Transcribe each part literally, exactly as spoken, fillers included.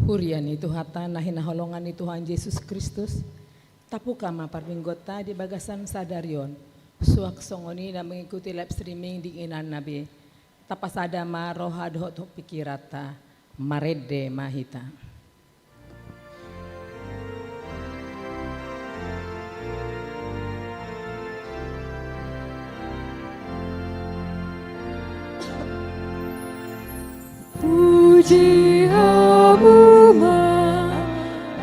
Huria ni Tuhanta na hinaholongan ni Tuhan Jesus Kristus, tapuka ma parmingguonta di bagasan sadari on, suang songon i na mengikuti live streaming di ingananna be. Tapasada ma roha dohot pingkiranta, marende ma hita. Puji hamu ma,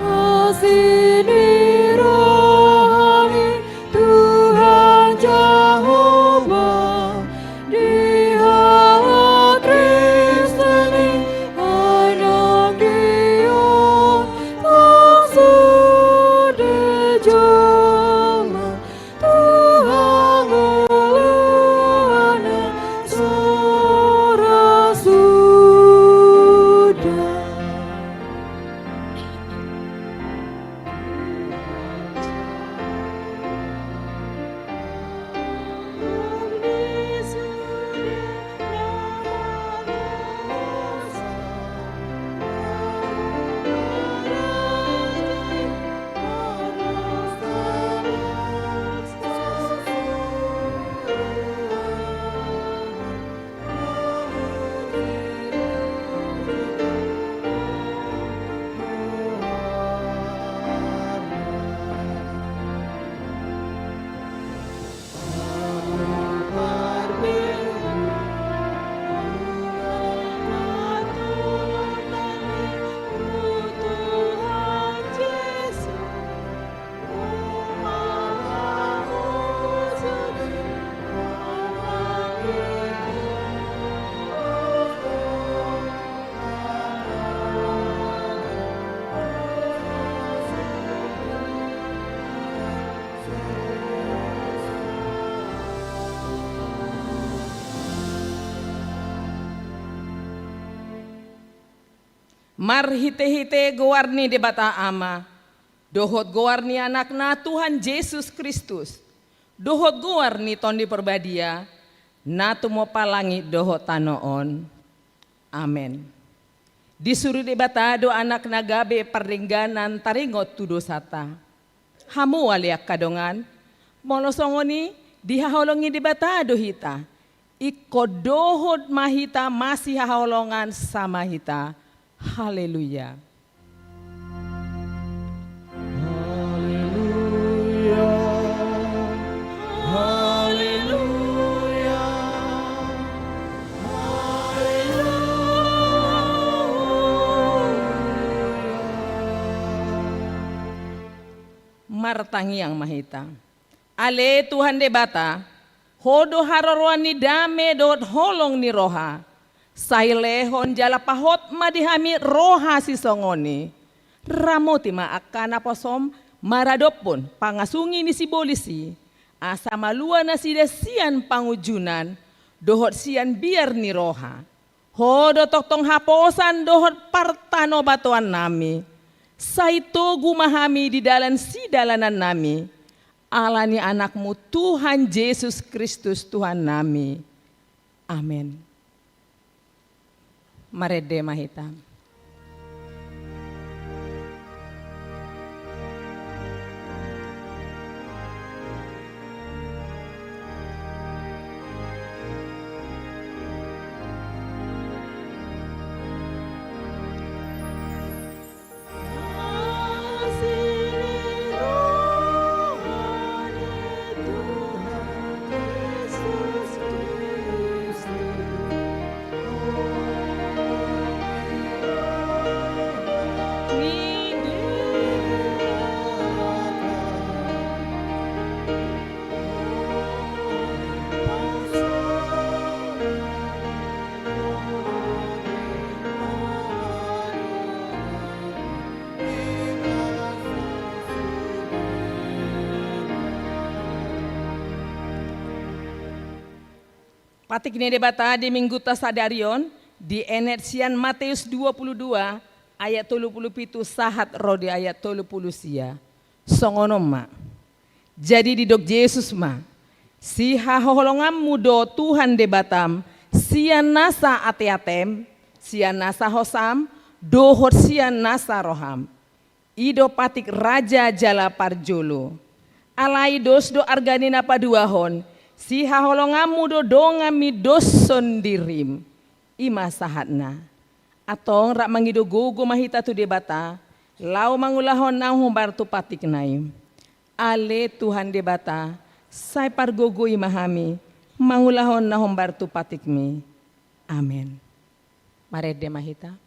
asi ni roha ni Tuhan Jahowa, di halak Kristen i, ai nang di on tong sude jolma, tu hangoluan na so ra suda. Marhitehite goar ni Debata Ama, dohot goar ni Anakna Tuhan Jesus Kristus, dohot goar ni Tondi Parbadia, na tumompa langit dohot tano on. Amen. Disuru Debata do Anakna gabe pardengganan taringot tu dosanta. Hamu ale angka dongan, molo songon i, dihaholongi Debata do hita. Ingkon dohot ma hita masihaholongan sama hita. Haleluya. Haleluya. Haleluya. Haleluya. Martangiang ma hita. Ale Tuhan Debata, Ho do haroroan ni dame dohot holong ni roha. Sai lehon jala pahot ma di hami roha sisongon i. Ramoti ma angka naposom maradophon pangasungi ni sibolis i, asa malua nasida sian pangunjunan dohot sian biar ni roha. Ho do tongtong haposan dohot partanobatoannami. Sai togu ma hami di dalan sidalanannami. Ala ni Anakmu Tuhan Jesus Kristus Tuhannami. Amen. Marende ma hita. Patik ni Debata di Mingguta sadari on dienet sian Mateus dua puluh dua ayat tolu puluh pitu sahat ro di ayat tolu puluh sia. Songon on ma. Jadi didok Jesus ma, sihaholonganmu do Tuhan Debatam, sian nasa ateatem, sian nasa hosam, dohot sian nasa roham. I do patik raja jala parjolo. Alai dos do arga ni na paduahon, sihaholonganmu do donganmi doshon dirim. I ma sahatna. Antong rap mangido gogo ma hita tu Debata, laho mangulahon na hombar tu patikna i. Ale Tuhan Debata, sai pargogoi ma hami, mangulahon na hombar tu patikmi. Amen. Marende ma hita.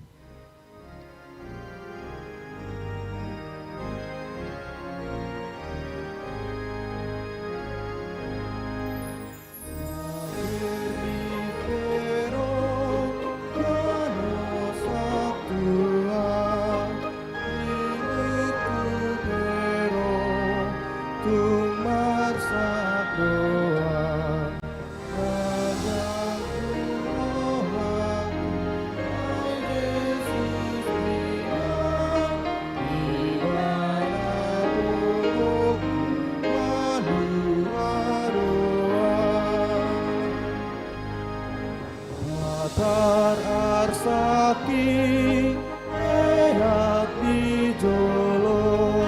Patar arsaki, eat di jolo,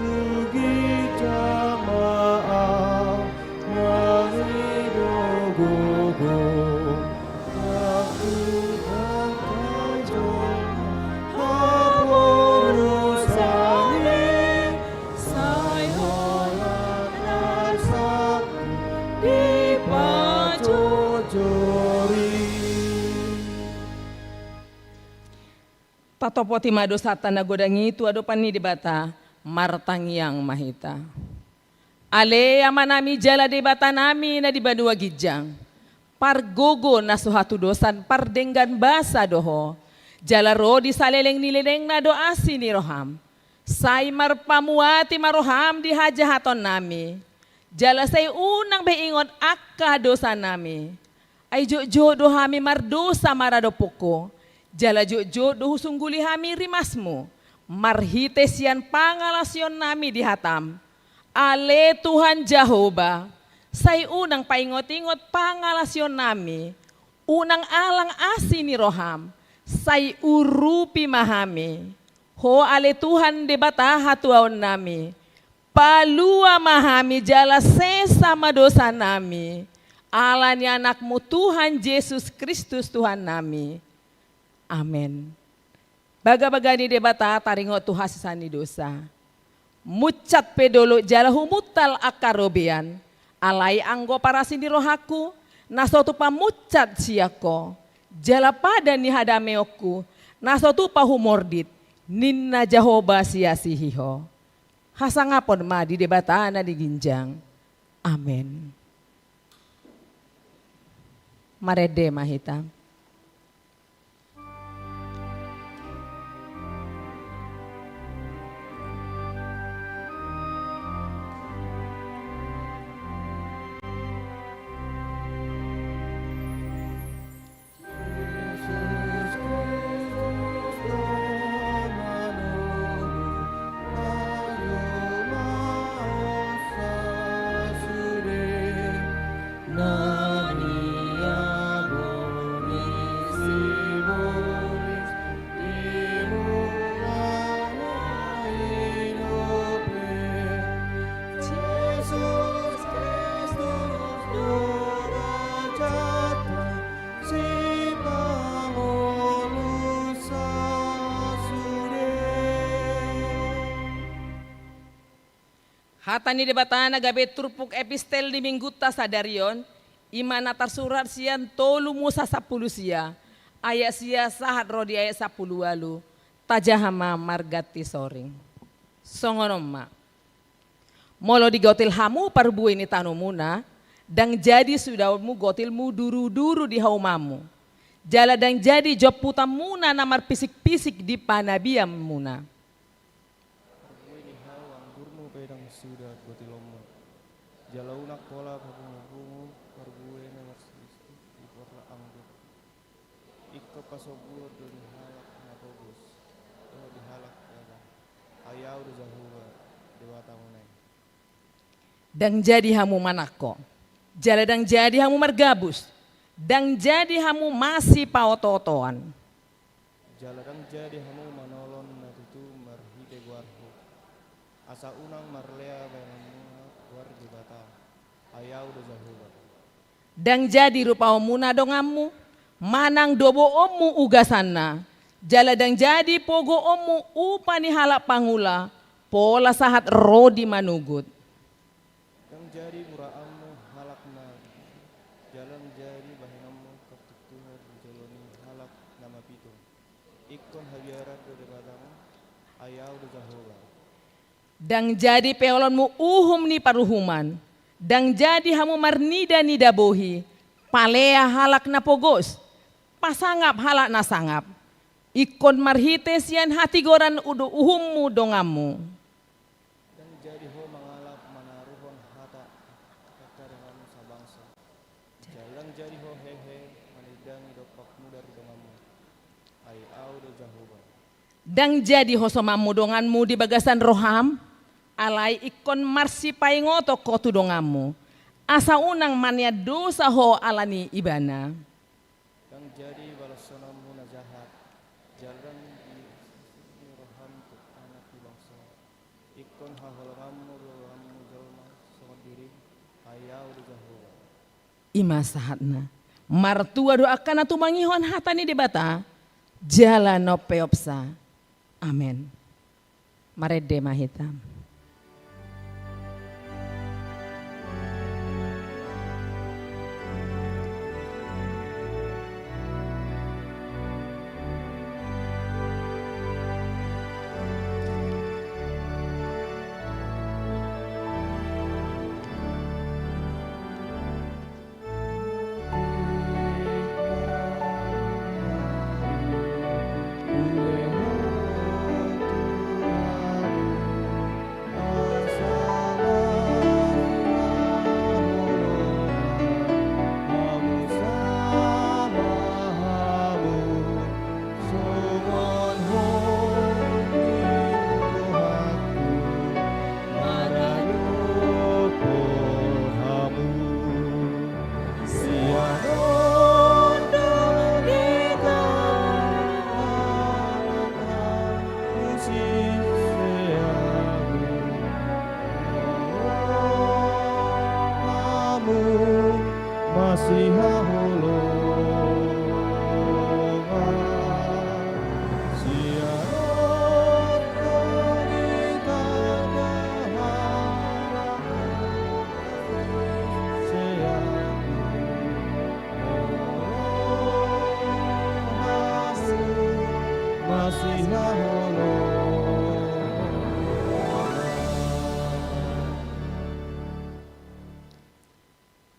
tu ginjang ma au mangido gogo. Aku dangka jolma haporusani, sai holan arsakku dipajojori. Tatopoti ma dosanta na godang i tu adopan ni Debata, martangiang ma hita. Ale Amanami jala Debatanami na di banua ginjang, pargogo na so hatudosan pardenggan basa do Ho, jala ro di saleleng ni lelengna do asi ni roham. Sai marpamuati ma roham di hajahatonnami, jala sai unang be ingot angka dosanami. Ai jotjot do hami mardosa maradophon Ho, jala jotjot do husungguli hami rimasmu, marhite sian pangalaosionnami di hatam. Ale Tuhan Jahowa, sai unang paingotingot pangalaosionnami, unang alang asi ni roham, sai urupi ma hami. Ho ale Tuhan Debata hatuaonnami, palua ma hami jala sesa ma dosanami, ala ni Anakmu Tuhan Jesus Kristus Tuhannami. Amen. Bagabaga ni Debata taringot tu hasesaan ni dosa. Munsat pe dolok jala humuntal angka robean, alai anggo parasi ni rohangku, na so tupa munsat sian Ho, jala padan ni hadameonku, na so tupa humordit, ninna Jahowa siasihi Ho. Hasangapon ma di Debata na di ginjang. Amen. Marende ma hita. Hata ni Debata na gabe turpuk epistel di Minggunta sadari on, i ma na tarsurat sian tolu Musa sampulu sia, ayat sia sahat ro di ayat sampulu ualu. Tajaha ma marganti soring. Songon on ma. Molo digotil hamu parbue ni tanomuna, ndang jadi sudaonmu gotilmu duruduru di haumamu, jala ndang jadi jomputanmuna na marpisikpisik di panabianmuna. Parbue ni hau anggurmu pe ndang suda gotilonmu, jala unang pola pabungubungu parbue na marsilistik di porlak anggur. Ingkon pasombuon do di halak na pogos dohot di halak dagang. Ai Ahu do Jahowa Debatamuna i. Ndang jadi hamu manangko, jala ndang jadi hamu margabus, ndang jadi hamu masipaotootoan. Jala ndang jadi hamu manolong na tutu marhite goarhu, asa unang marlea bahenonmuna goar Debata, ai Ahu do Jahowa. Ndang jadi rupaonmuna donganmu, manang doboonmu ugasanna, jala ndang jadi pogoonmu upa ni halak pangula, pola sahat ro di manugut. Ndang jadi muraanmu halak na, jala ndang jadi bahenonmu partuktuhon di jolo ni halak na mapitung. Ingkon habiaran do Debatam, ai Ahu do Jahowa. Ndang jadi peolonmu uhum ni paruhuman, ndang jadi hamu marnida-nida bohi, palea halak na pogos, pasangap halak na sangap. Ingkon marhite sian hatigoran do uhummu donganmu. Ndang jadi ho mangalap manaruhon hata angka donganmu sabangso, jala ndang jadi ho hehe manindangi dompak mudar ni donganmu, ai Ahu do Jahowa. Ndang jadi hosomanmu donganmu di bagasan roham, alai ingkon marsipaingoton ho tu donganmu, asa unang manean dosa ho ala ni ibana. Ndang jadi balashononmu na jahat, jala ndang diisi ni roham tu anak ni bangso. Ingkon haholonganmu do donganmu jolma songon dirim, ai Ahu do Jahowa. I ma sahatna. Martua do angka na tumangihon hata ni Debata, jala na umpeopsa. Amen. Marende ma hita.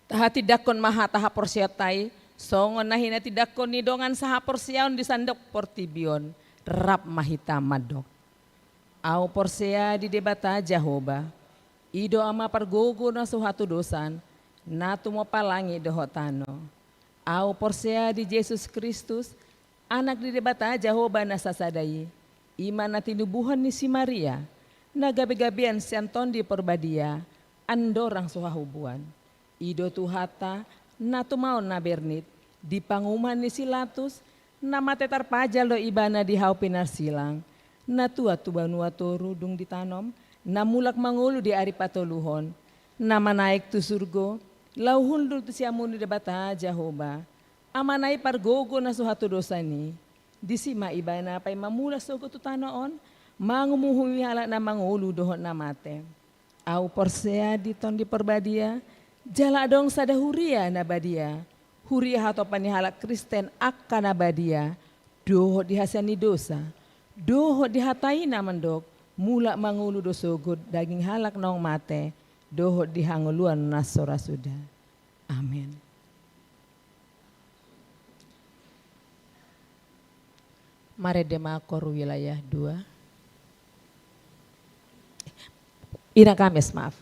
Tahatindangkon ma hata haporseaonta i, songon na hinatindangkon ni dongan sahaporseaon di sandok portibi on, rap ma hita mandok. Ahu porsea di Debata Jahowa, i do Ama pargogo na so hatudosan, na tumompa langit dohot tano. Ahu porsea di Jesus Kristus, Anak ni Debata Jahowa na sasada i, i ma na tinubuhon ni si Maria, na gabegabean sian Tondi Porbadia, andorang so hahubuan. I do Tuhanta, na tumaon na bernit, di panguhuman ni si Latus, na mate tarpajal do ibana di hau pinarsilang, na tuat tu banua toru dung ditanom, na mulak mangolu di ari patoluhon, na manaek tu surgo, laho hundul tu siamun ni Debata Jahowa, Amana i pargogo na so hatudosan i, disi ma ibana paima mulak sogot tu tano on, manguhumuhi halak na mangolu dohot na mate. Ahu porsea di Tondi Porbadia, jala adong sada huria na badia, huria hatopan ni halak Kristen angka na badia, dohot di hasian ni dosa, dohot di hata i na mandok, mulak mangolu do sogot daging halak naung mate, dohot di hangoluan na so ra suda. Amen. Marende ma Koor Wilayah dua. Ina Kamis, maaf.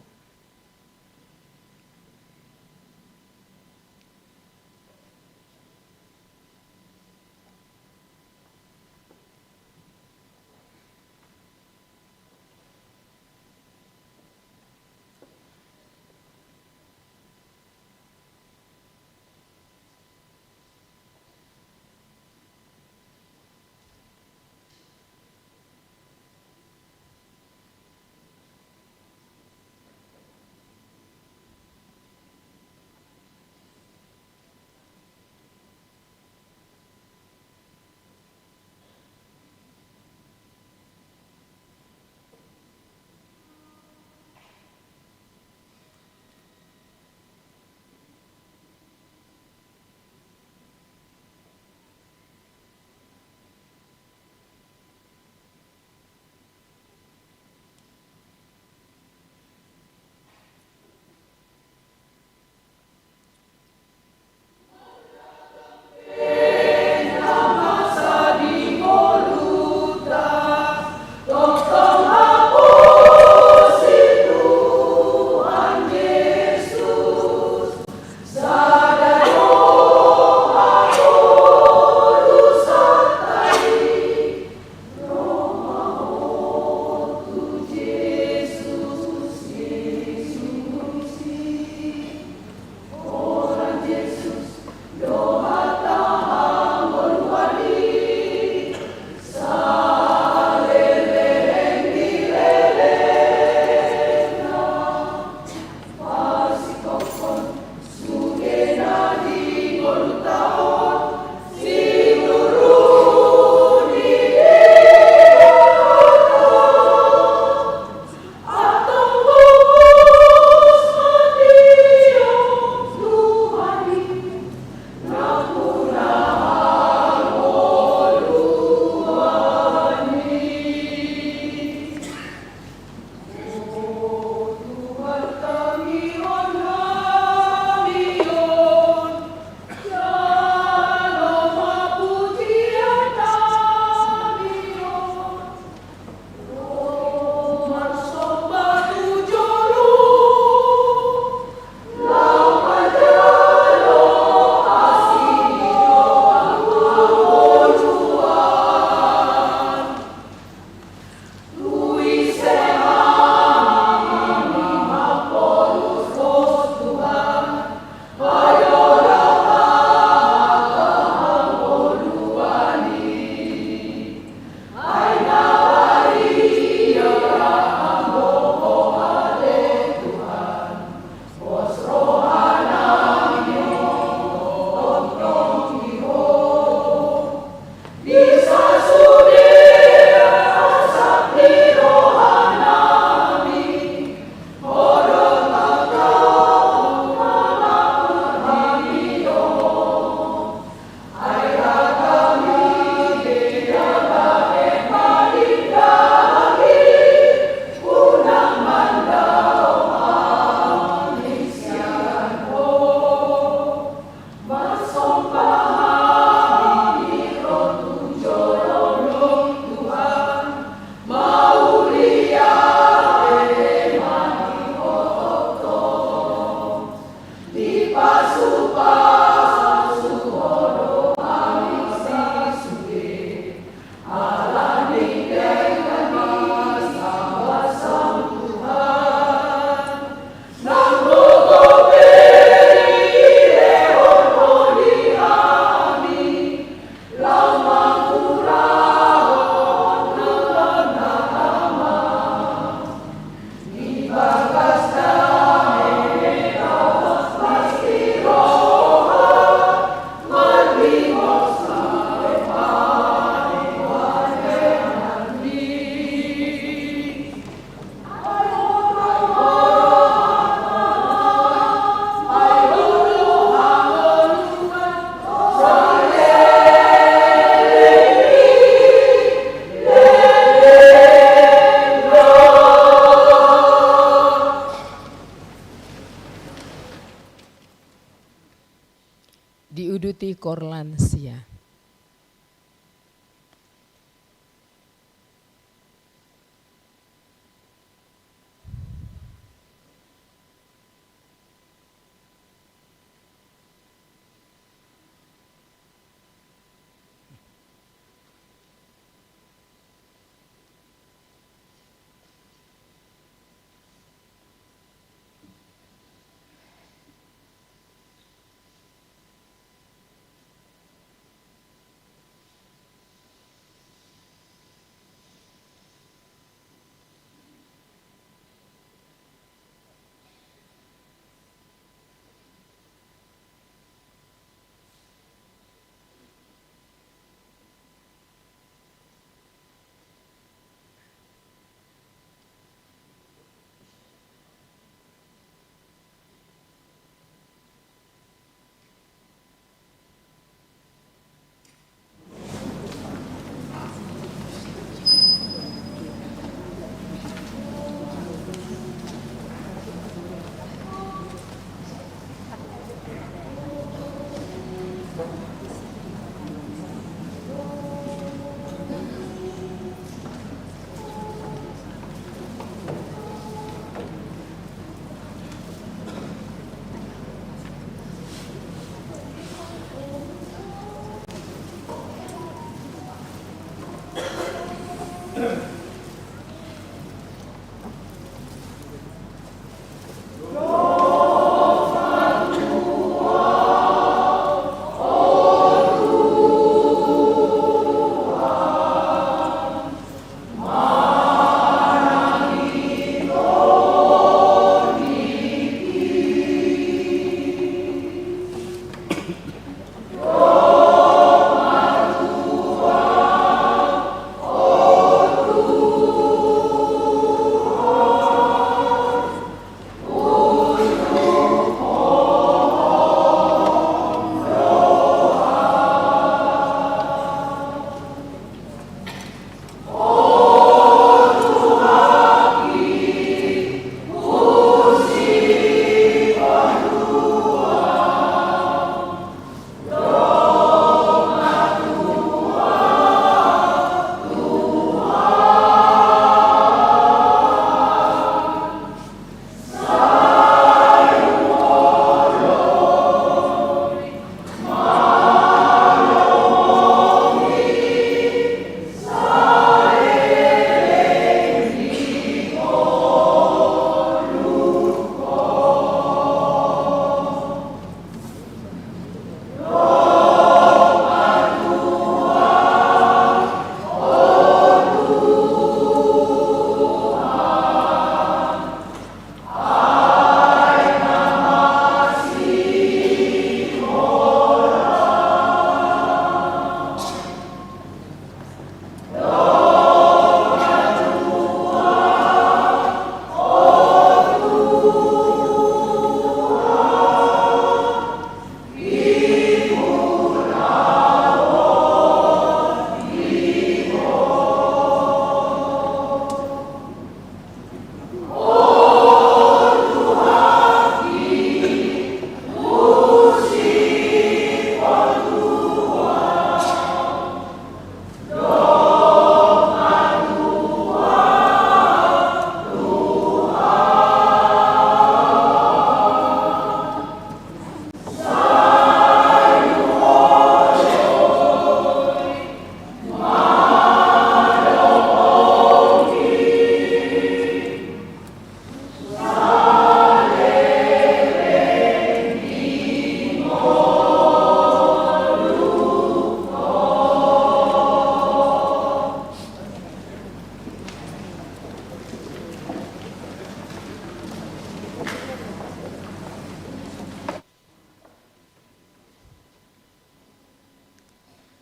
Diuduti korlansia.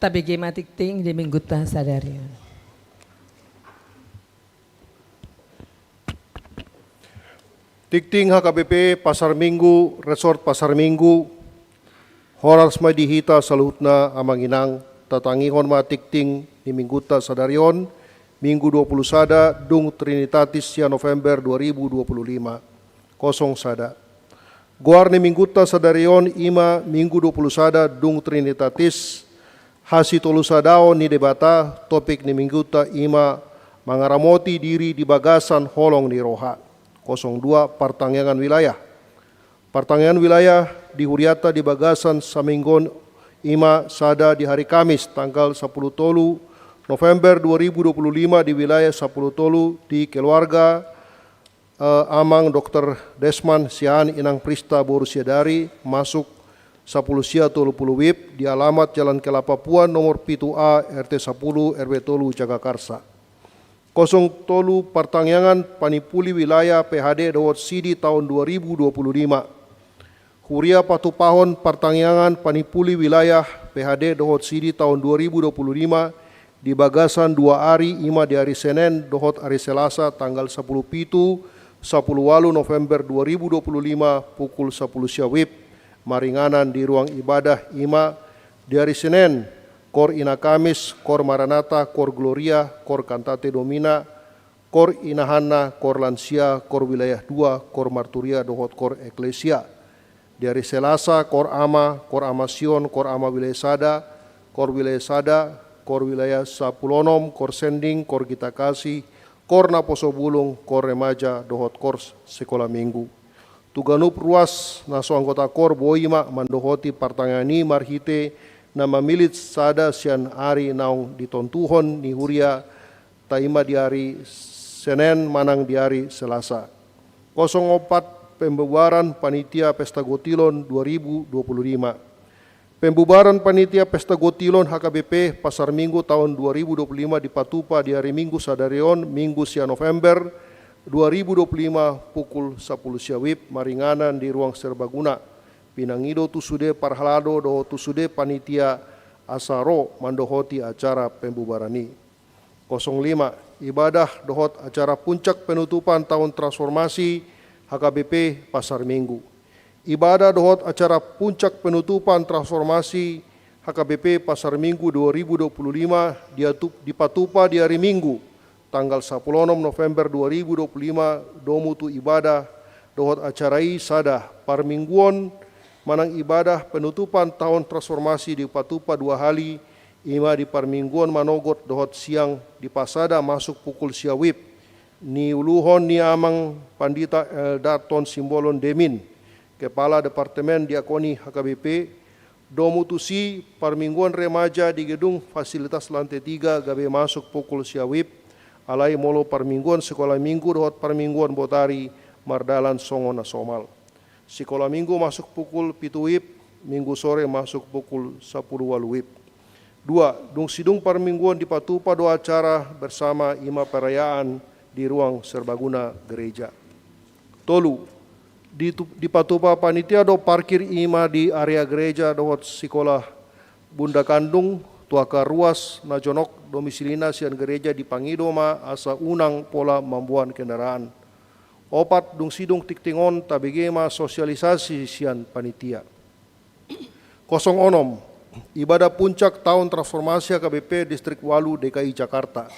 Tabege ma tingting di Mingguta sadari on. Tingting H K B P Pasar Minggu, Resort Pasar Minggu. Horas ma di hita saluhutna, Amang Inang, tatangihon ma tingting di Mingguta sadari on, Minggu dua puluh sada dung Trinitatis sia November dua ribu dua puluh lima. Kosong sada. Goar ni Mingguta sadari on i ma Minggu dua puluh sada dung Trinitatis. Hasitolusadaon ni Debata. Topik ni Mingguta i ma mangaramoti diri di bagasan holong ni roha. Kosong dua. Partangiangan wilayah. Partangiangan wilayah di huriata di bagasan saminggu on i ma sada di hari Kamis tanggal sapuluh tolu November dua ribu dua puluh lima di wilayah sapuluh tolu di keluarga eh, Amang Doktor Desman Siahaan Inang Prista boru Siadari, masuk sapuluh sia tolu puluh wib, di alamat Jalan Kelapa Puan nomor pitu A, R T sapuluh, R W tolu, Jagakarsa. Kosong tolu. Partangiangan panimpuli wilayah P H D dohot sidi taon dua ribu dua puluh lima. Huria patupahon partangiangan panimpuli wilayah P H D dohot sidi taon dua ribu dua puluh lima di bagasan dua ari, i ma di ari Senen dohot ari Selasa tanggal sapuluh pitu, sapuluh ualu November dua ribu dua puluh lima pukul sapuluh sia wib, maringanan di ruang ibadah, i ma di ari Senen, Kor Ina Kamis, Kor Maranata, Kor Gloria, Kor Kantate Domina, Kor Ina Hanna, Kor Lansia, Kor Wilayah dua, Kor Marturia dohot Kor Eklesia. Di ari Selasa, Kor Ama, Kor Ama Sion, Kor Ama Wilayah sada, Kor Wilayah sada, Kor Wilayah sapuluh onom, Kor Sending, Kor Gita Kasih, Kor Naposo Bulung, Kor Remaja dohot Kor Sekolah Minggu. Tu ganup ruas na so anggota kor boi ma mandohoti partangiangan i marhite na mamillit sada sian ari naung ditontuhon ni huriata, i ma di ari Senen manang di ari Selasa. Kosong opat. Pembubaran Panitia Pesta Gotilon dua ribu dua puluh lima. Pembubaran Panitia Pesta Gotilon H K B P Pasar Minggu taon dua ribu dua puluh lima dipatupa di ari Minggu sadari on, Minggu sia November dua ribu dua puluh lima pukul sapuluh sia wib, maringanan di ruang serbaguna. Pinangido tu sude parhalado dohot tu sude panitia asa ro mandohoti acara pembubaran i. Kosong lima. Ibadah dohot acara puncak penutupan taon transformasi H K B P Pasar Minggu. Ibadah dohot acara puncak penutupan transformasi H K B P Pasar Minggu dua ribu dua puluh lima diatu-, dipatupa di ari Minggu, tanggal sapuluh onom November dua ribu dua puluh lima, domu tu ibadah dohot acara i sada. Parmingguon manang ibadah penutupan taon transformasi dipatupa dua hali, i ma di parmingguon manogot dohot siang, dipasada masuk pukul sia wib. Niuluhon ni Amang Pandita Eldarton Simbolon Demin, Kepala Departemen Diakoni H K B P, domu tusi parmingguon remaja di gedung fasilitas lantai tiga gabe masuk pukul sia wib, alai molo parmingguon sekolah minggu dohot parmingguon botari mardalan songon na somal. Sikola Minggu masuk pukul pitu wib, Minggu sore masuk pukul sapuluh ualu wib. Dua, dung sidung parmingguon dipatupa do acara bersama, i ma perayaan di ruang serbaguna gereja. Tolu, ditu-, dipatupa panitia do parkir, i ma di area gereja dohot sikola Bunda Kandung, tu angka ruas na jonok domisilina sian gereja dipangido ma asa unang pola mamboan kendaraan. Opat, dung sidung tingting on tabege ma sosialisasi sian panitia. Kosong onom, ibadah puncak taon transformasi H K B P Distrik ualu D K I Jakarta.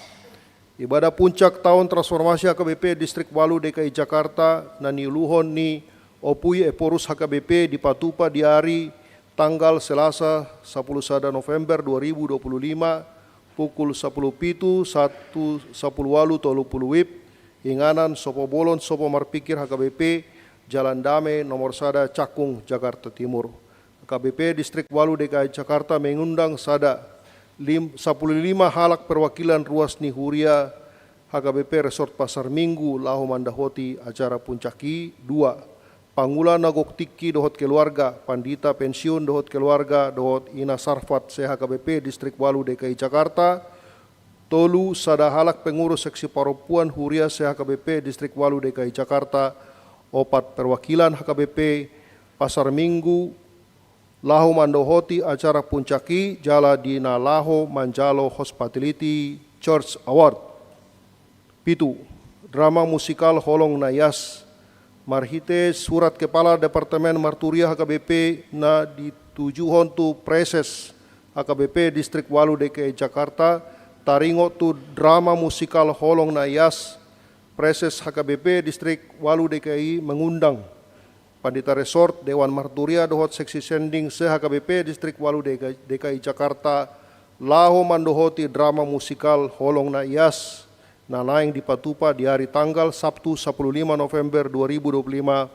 Ibadah puncak taon transformasi H K B P Distrik ualu D K I Jakarta na niuluhon ni Ompui Ephorus H K B P dipatupa di ari tanggal Selasa, sapuluh sada November dua ribu dua puluh lima, pukul sapuluh pitu sahat tu sapuluh ualu tolu puluh wib, inganan Sopo Bolon Sopo Marpingkir H K B P, Jalan Dame nomor sada, Cakung, Jakarta Timur. H K B P Distrik ualu D K I Jakarta mengundang sada lim-, sapuluh lima halak perwakilan ruas ni huria H K B P Resort Pasar Minggu laho mandohoti acara puncak i. Dua, pangula na gok tingki dohot keluarga, pandita pensiun dohot keluarga, dohot Ina Sarfat se-H K B P Distrik ualu D K I Jakarta. Tolu, sada halak pengurus seksi parompuan huria se-H K B P Distrik ualu D K I Jakarta. Opat, perwakilan H K B P Pasar Minggu laho mandohoti acara puncak i jala di na laho manjalo Hospitality Church Award. Pitu, drama musikal Holong na Ias. Marhite surat Kepala Departemen Marturia H K B P na ditujuhon tu Praeses H K B P Distrik Walu D K I Jakarta, taringot tu drama musikal Holong na Ias, Praeses H K B P Distrik Walu D K I mengundang Pandita Resort, Dewan Marturia dohot Seksi Sending se-H K B P Distrik Walu D K I Jakarta laho mandohoti drama musikal Holong na Ias na naeng dipatupa di ari tanggal Sabtu sapuluh lima November dua ribu dua puluh lima,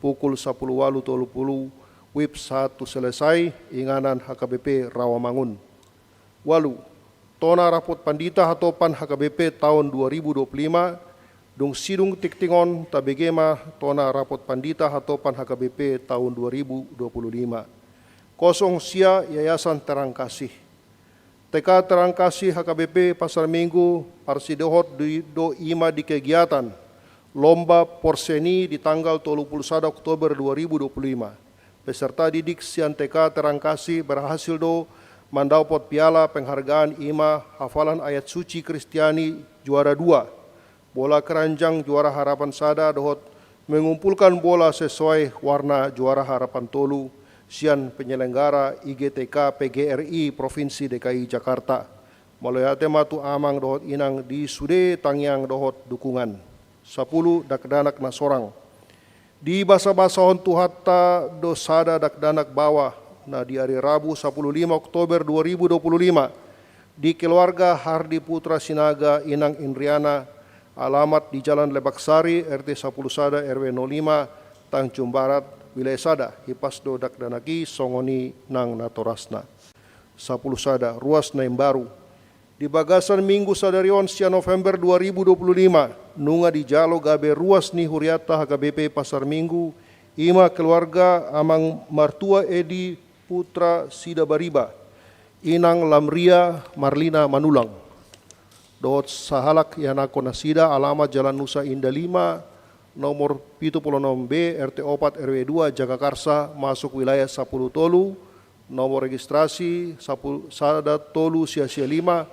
pukul sapuluh walu tolu puluh, WIB satu Selesai, inganan H K B P Rawamangun. Walu, tona rapot pandita hatopan H K B P taon dua ribu dua puluh lima, dung sidung tingting on tabege ma tona rapot pandita hatopan H K B P taon dua ribu dua puluh lima. Kosong sia, Yayasan Terang Kasih. T K Terang Kasih H K B P Pasar Minggu parsidohot di, do i ma di kegiatan lomba porseni di tanggal tolu puluh sada Oktober dua ribu dua puluh lima. Peserta didik sian T K Terang Kasih berhasil do mandapot piala penghargaan, i ma hafalan ayat suci Kristiani juara dua, bola keranjang juara harapan sada dohot mengumpulkan bola sesuai warna juara harapan tolu sian penyelenggara I G T K P G R I Provinsi D K I Jakarta. Mauliate ma tu amang dohot inang di sude tangiang dohot dukungan. Sapuluh, dakdanak na sorang. Dibasabasahon Tuhanta do sada dakdanak baoa na di ari Rabu sapuluh lima Oktober dua ribu dua puluh lima di keluarga Hardi Putra Sinaga, Inang Indriana, alamat di Jalan Lebak Sari, R T sapuluh sada, R W nol lima, Tanjung Barat, Wilayah Sada. Hipas do dakdanak i songon i nang natorasna. Sapuluh sada, ruas na imbaru. Di bagasan minggu sadari on sia November dua ribu dua puluh lima, nunga dijalo gabe ruas ni hurianta H K B P Pasar Minggu, i ma keluarga Amang Martua Edi Putra Sidabariba, Inang Lamria Marlina Manulang, dohot sahalak ianakhon nasida, alamat Jalan Nusa Indah lima, nomor pitu puluh onom B, R T opat, R W dua, Jagakarsa, masuk wilayah sapuluh tolu, nomor registrasi sapuluh, sada tolu sia sia lima,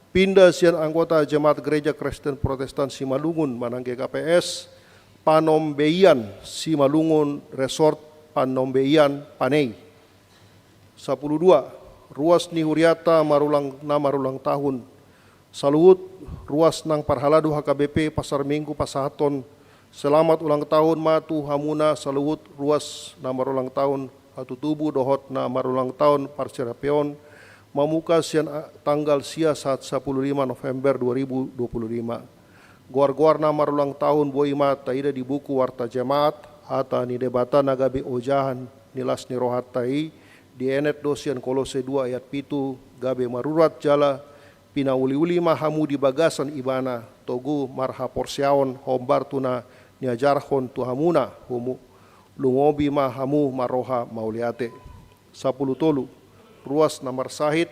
pinda sian anggota Jemaat Gereja Kristen Protestan Simalungun manang G K P S, Panombeian, Simalungun Resort, Panombeian, Panei. Sapuluh dua, ruas ni hurianta marulang, na marulang tahun. Saluhut ruas nang parhalado H K B P Pasar Minggu pasahathon selamat ulang tahun ma tu hamuna saluhut ruas na marulang tahun hatutubu dohot na marulang tahun parserapeon, mamuka sian a-, tanggal sia sahat sapuluh lima November dua ribu dua puluh lima. Goar-goar na marulang tahun boi ma taida di buku Warta Jemaat. Hata ni Debata na gabe ojahan ni las ni rohanta i dienet do sian Kolose dua ayat pitu, gabe marurat jala pinauliuli ma hamu di bagasan Ibana, togu marhaporseaon hombar tu na niajarhon tu hamuna, humu-, lumobi ma hamu marroha mauliate. Sapuluh tolu, ruas na marsahit.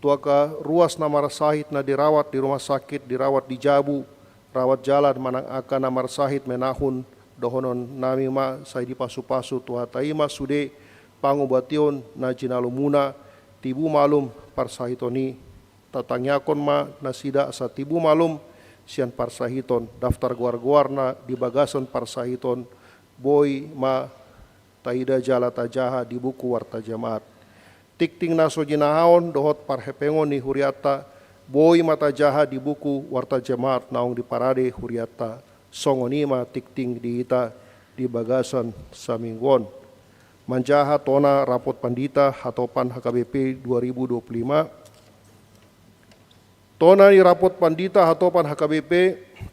Tu angka ruas na marsahit na dirawat di rumah sakit, dirawat di jabu, rawat jalan manang angka na marsahit menahun, dohononnami ma sai dipasupasu Tuhanta i ma sude pangubation na jinalomuna, tibu malum parsahiton i. Tatangiangkon ma nasida asa tibu malum sian parsahiton. Daftar goar-goar na di bagasan parsahiton boi ma taida jala tajaha di buku Warta Jemaat. Tingting na so jinahaon dohot parhepengon ni hurianta boi ma tajaha di buku Warta Jemaat naung diparade hurianta. Songon i ma tingting di hita di bagasan saminggu on. Manjaha tona rapot pandita hatopan H K B P dua ribu dua puluh lima. Tona ni rapot pandita hatopan H K B P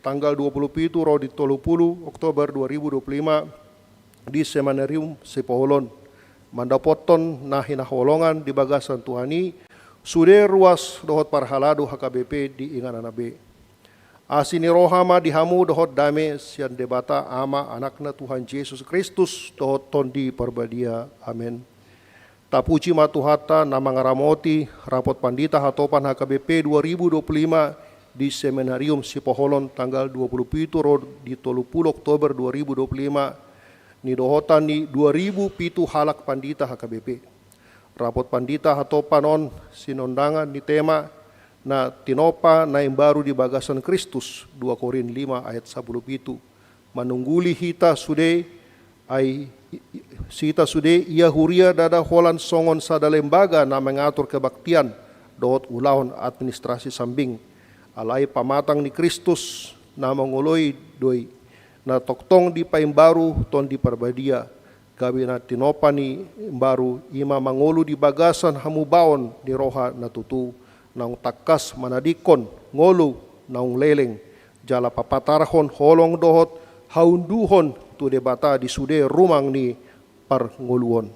tanggal dua puluh pitu ro di tolu puluh Oktober dua ribu dua puluh lima di Seminarium Sipoholon. Mandapothon na hinaholongan di bagasan Tuhan i sude ruas dohot parhalado H K B P di ingananna be. Asi ni roha ma di hamu dohot dame sian Debata Ama, Anakna Tuhan Jesus Kristus dohot Tondi Parbadia. Amen. Tapuji ma Tuhanta na mangaramoti rapot pandita hatopan H K B P dua ribu dua puluh lima di Seminarium Sipoholon tanggal dua puluh pitu ro di tolu puluh Oktober dua ribu dua puluh lima, nidohotan ni dua ribu pitu halak pandita H K B P. Rapot pandita hatopan on sinondangan ni tema na tinompa na imbaru di bagasan Kristus, dua Korin lima ayat sapuluh pitu. Manungguli hita sude, ai hita sude ia huria ndada holan songon sada lembaga na mangatur kebaktian dohot ulaon administrasi sambing. Alai pamatang ni Kristus na mangoloi do i, na tongtong dipaimbaru Tondi Parbadia, gabe na tinompa ni imbaru i ma mangolu di bagasan hamubaon ni roha na tutu, naung tangkas manadingkon ngolu naung leleng, jala papatarhon holong dohot haunduhon tu Debata di sude rumang ni parngoluon.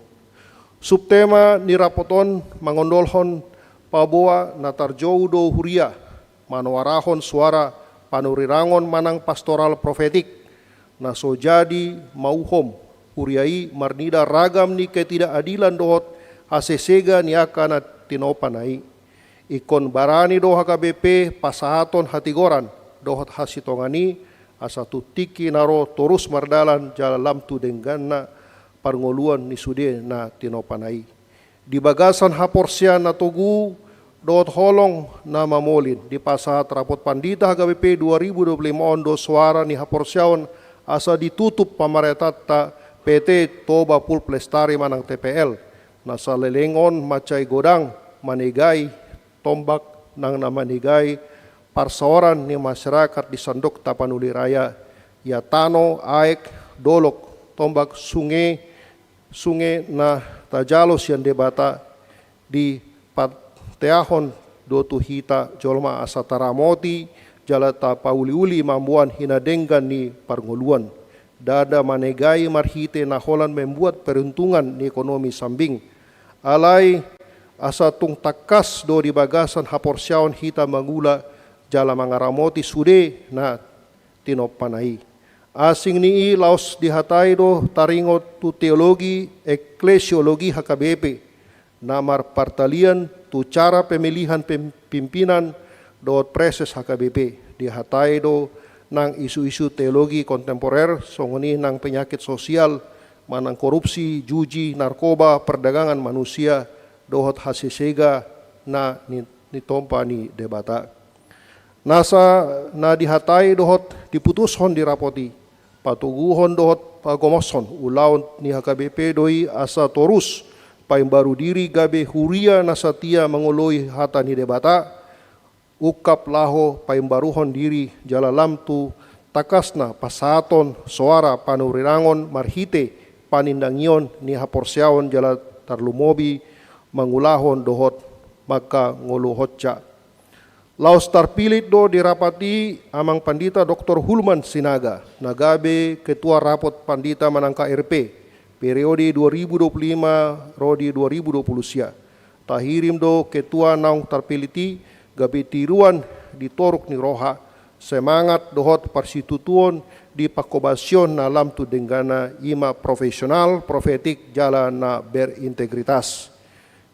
Subtema ni rapot on mangondolhon paboa na tarjou do huria, manoarahon soara panurirangon manang pastoral profetik, na so jadi mauhom huria i marnida ragam ni ketidakadilan dohot hasesega ni angka na tinompana i. Ingkon barani do H K B P pasahaton hatigoran dohot hasintongan i, asa tung tingki na ro torus mardalan jala lam tu dengganna parngoluon ni sude na tinompana i. Di bagasan haporseaon na togu dohot holong na mamolin, dipasahat rapot pandita H K B P dua ribu dua puluh lima on do soara ni haporseaon asa ditutup pamaretanta P T Toba Pulp Lestari manang T P L, na saleleng on mansai godang manegai tombak nang na manegai parsaoran ni masyarakat di Sandok Tapanuli Raya, ia tano, aek, dolok, tombak, sunge, sunge na tajalo sian Debata, dipateahon do tu hita jolma asa taramoti jala tapauliuli mamboan hinadenggan ni parngoluon. Ndada manegai marhite na holan membuat peruntungan ni ekonomi sambing. Alai asa tung tangkas do di bagasan haporseaon hita mangula jala mangaramoti sude na tinompana i. Asing ni i laos dihatai do taringot tu teologi eklesiologi H K B P, na marpartalian tu cara pemilihan pem-, pimpinan dohot preses H K B P. Dihatai do nang isu-isu teologi kontemporer, songon i nang penyakit sosial, manang korupsi, juji, narkoba, perdagangan manusia, dohot hasesega na ni-, nitompa ni Debata. Nasa na dihatai dohot diputushon di rapot i, patoguhon dohot pagomoshon ulaon ni H K B P do i asa torus paimbaru diri gabe huria na satia mangoloi hata ni Debata, ungkap laho paimbaruhon diri jala lam tu tangkasna pasahaton soara panurirangon marhite panindangion ni haporseaon jala tarlumobi mangulahon dohot mangkangoluhonsa. Laos tarpillit do di rapat i Amang Pandita Doktor Hulman Sinaga, na gabe Ketua Rapot Pandita manang K R P, periode dua ribu dua puluh lima ro di dua ribu dua puluh sia. Tahirim do ketua naung tarpillit i gabe tiruan di toruk ni roha, semangat dohot parsitutuon di pangkobasion na lam tu dengganna, i ma profesional, profetik jala na berintegritas.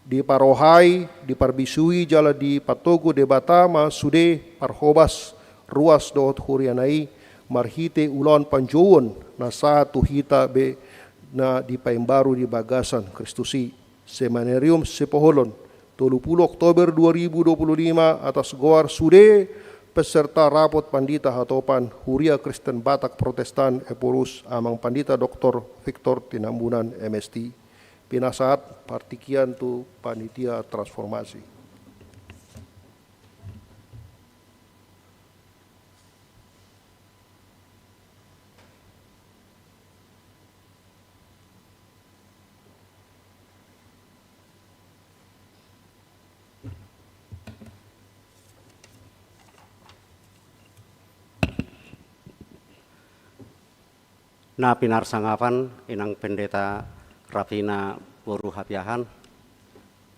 Diparohai, diparbisui jala dipatogu Debata ma sude parhobas, ruas dohot huriana i marhite ulaon panjouon na sahat tu hita be na dipaimbaru di bagasan Kristus i. Seminarium Sipoholon, tolu pulu Oktober dua ribu dua pulu lima, atas goar sude peserta rapot pandita hatopan Huria Kristen Batak Protestan Ephorus, Amang Pandita Doktor Victor Tinambunan, M St. Pinasahat partingkian tu panitia transformasi. Na pinarsangapan Inang Pendeta Rafina boru Hapiahan,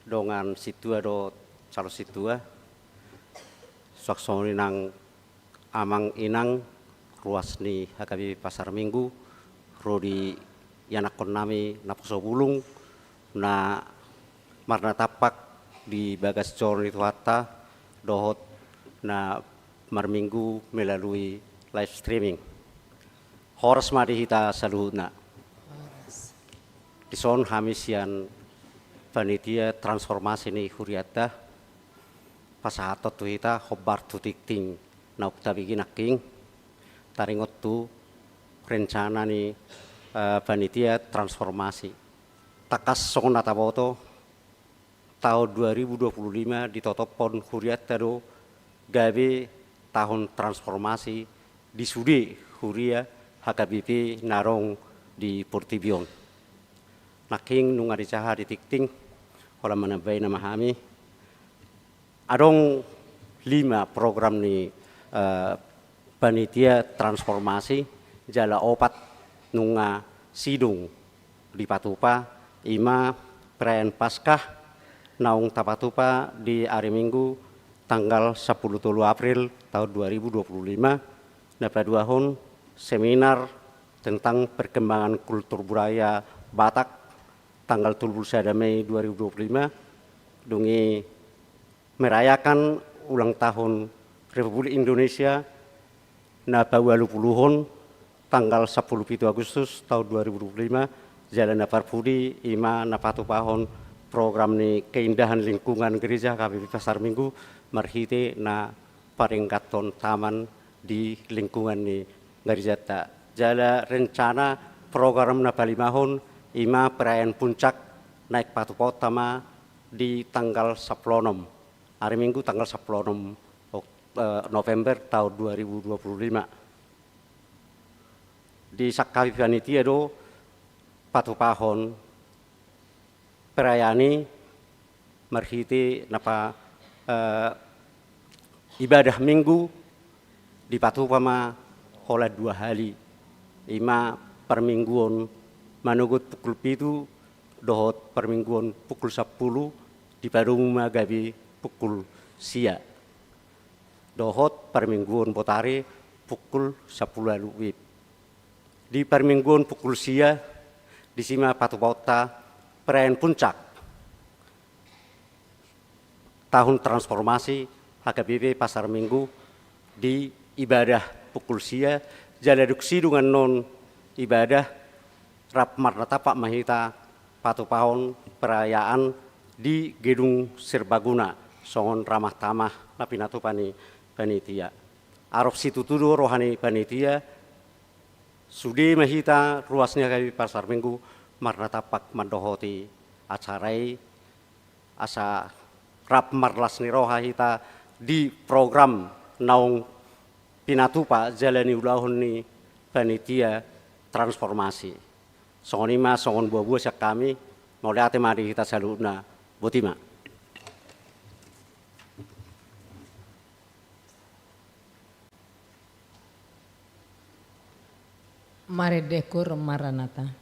dongan sintua dohot calon sintua, suang songon i nang amang inang ruas ni H K B P Pasar Minggu, ro di ianakkonnami naposo bulung, na marnatampak di bagas joro ni Tuhanta, dohot na marminggu melalui live streaming. Horas ma di hita saluhutna. Dison hami sian Panitia transformasi ni hurianta, pasahathon tu hita hombar tu tingting naung tabege nangkin, taringot tu rencana ni, eh, panitia transformasi. Tangkas songon na taboto, tahun dua ribu dua puluh lima ditotophon hurianta do gabe tahun transformasi di sude huria H K B P na adong di portibi on. Nangkin nunga dijaha di tingting, holan manambai nama hami. Adong lima program ni, eh, panitia transformasi, jala opat nunga sidung dipatupa, ima perayaan Paskah naung tapatupa di ari Minggu tanggal sampulu tolu April tahun dua ribu dua puluh lima, na paduahon seminar tentang perkembangan kultur budaya Batak tanggal tolu puluh sada Mei dua ribu dua puluh lima, dung i merayakan ulang tahun Republik Indonesia na paualu puluhon tanggal sampulu pitu Agustus tahun dua ribu dua puluh lima, jala na parpudi ima na patupahon program ni keindahan lingkungan gereja H K B P Pasar Minggu marhite na parenggathon taman di lingkungan ni garejanta. Jala rencana program na palimahon ima perayaan puncak naeng patupaonta ma di tanggal sampulu onom, ari Minggu tanggal sampulu onom Ok-, eh, November tahun dua ribu dua puluh lima. Disangkapi panitia do patupahon perayaan i marhite na pa-, eh, ibadah Minggu dipatupa ma holan dua hali, ima parmingguon manogot pukul pitu dohot parmingguon pukul sampulu, dipadomu ma gabe pukul sia, dohot parmingguon botari pukul sampulu ualu WIB. Di parmingguon pukul sia, disi ma patupaonta perayaan puncak tahun transformasi H K B P Pasar Minggu di ibadah pukul sia, jala dung sidung annon ibadah, rap marnatampak ma hita patupahon perayaan di Gedung Serbaguna, songon ramah tamah na pinatupa ni panitia. Arop situtu do roha ni panitia, sude ma hita ruas ni H K B P Pasar Minggu marnatampak mandohoti acara i, asa rap marlas ni roha hita di program naung pinatupa jala niulahon ni panitia transformasi. Songon i ma songon buabua sian hami, mauliate ma di hita saluhutna, boti ma. Marende Kur Maranatha.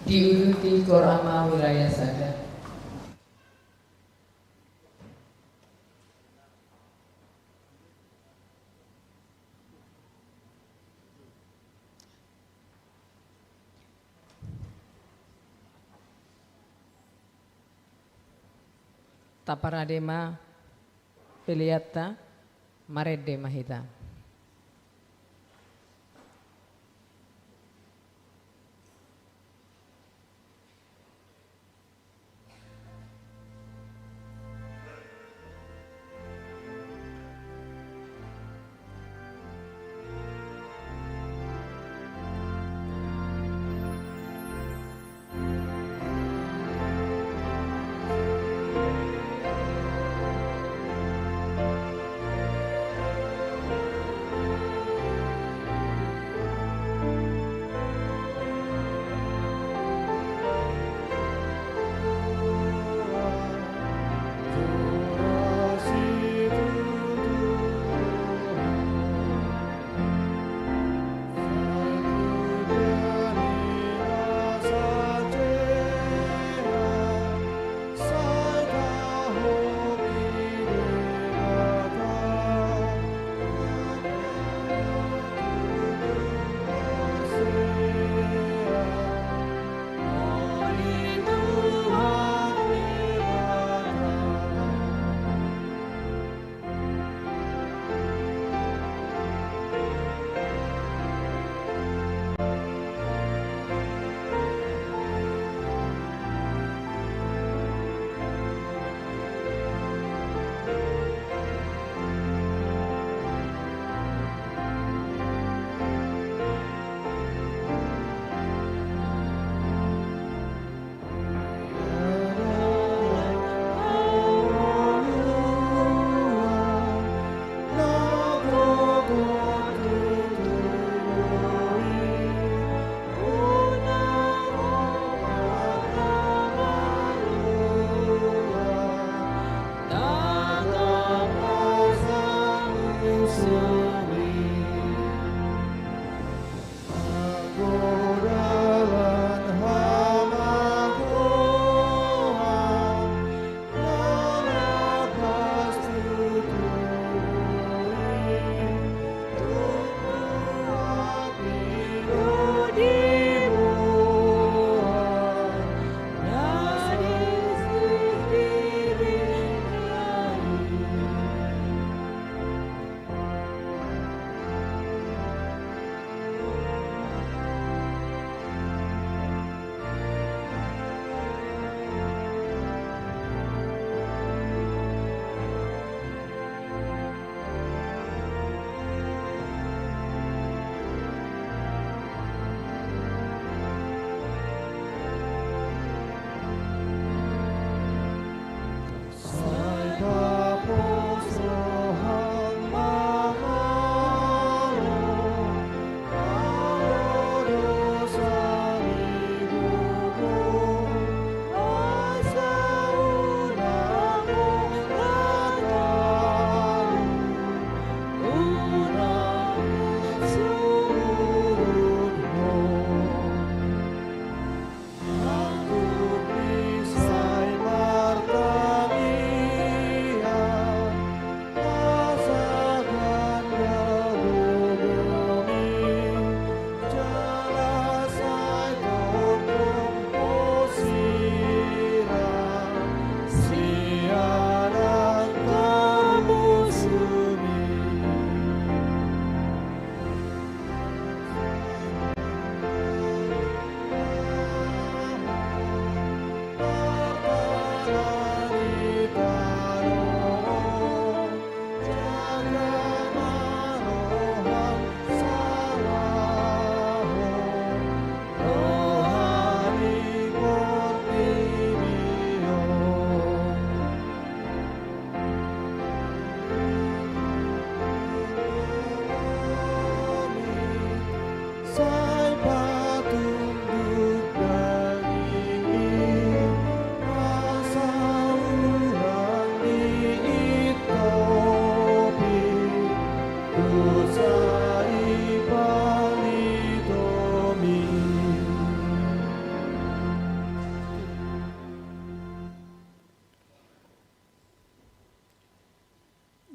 Diuduti Kor Ama Wilayah Sada. Taparade ma peleanta, marende ma hita.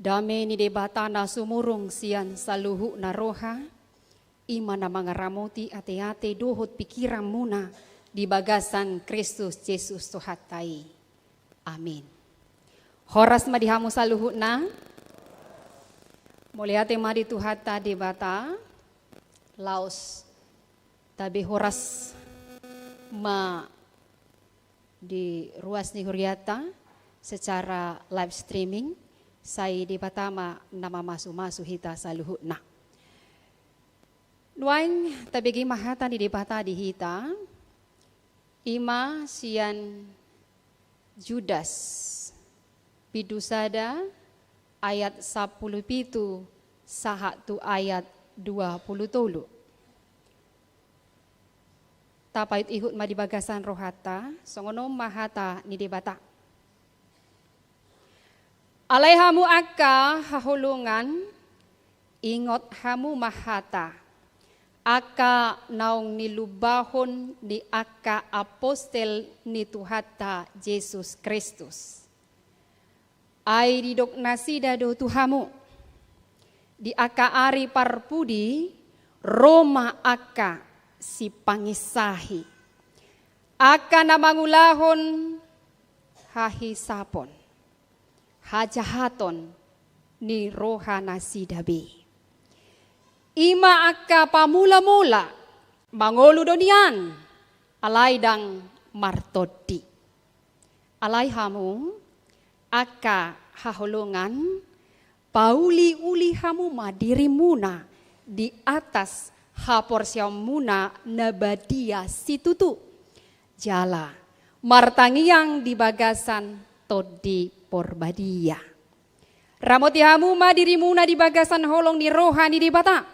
Dame ni Debata na sumurung sian saluhutna roha, i ma na mangaramoti ateate dohot pingkiranmuna di bagasan Kristus Jesus Tuhanta i. Amin. Horas ma di hamu saluhutna. Mauliate ma di Tuhanta Debata. Laos tabe horas ma di ruas ni huriata secara live streaming, sai Debata ma na mamasumasu hita saluhutna. Nuaeng tabege ma hata ni Debata di hita, i ma sian Judas, bindu sada ayat sampulu pitu sahat tu ayat dua pulu tolu. Tapaihutihut ma di bagasan rohanta, songon on ma hata ni Debata. Alai hamu angka haholongan, ingot hamu ma hata, angka naung nilumbahon ni angka apostel ni Tuhanta Jesus Kristus. Ai didok nasida do tu hamu, di angka ari parpudi ro ma angka sipanginsahi, angka na mangulahon hahisapon, hajahaton ni rohanasida be. I ma angka pamulamula, mangolu do nian, alai ndang martondi. Alai hamu, angka haholongan, pauliuli hamu ma dirimuna di atas haporseaonmuna na badia situtu, jala martangiang di bagasan Tondi Porbadia. Ramoti hamu ma dirimuna di bagasan holong ni roha ni Debata.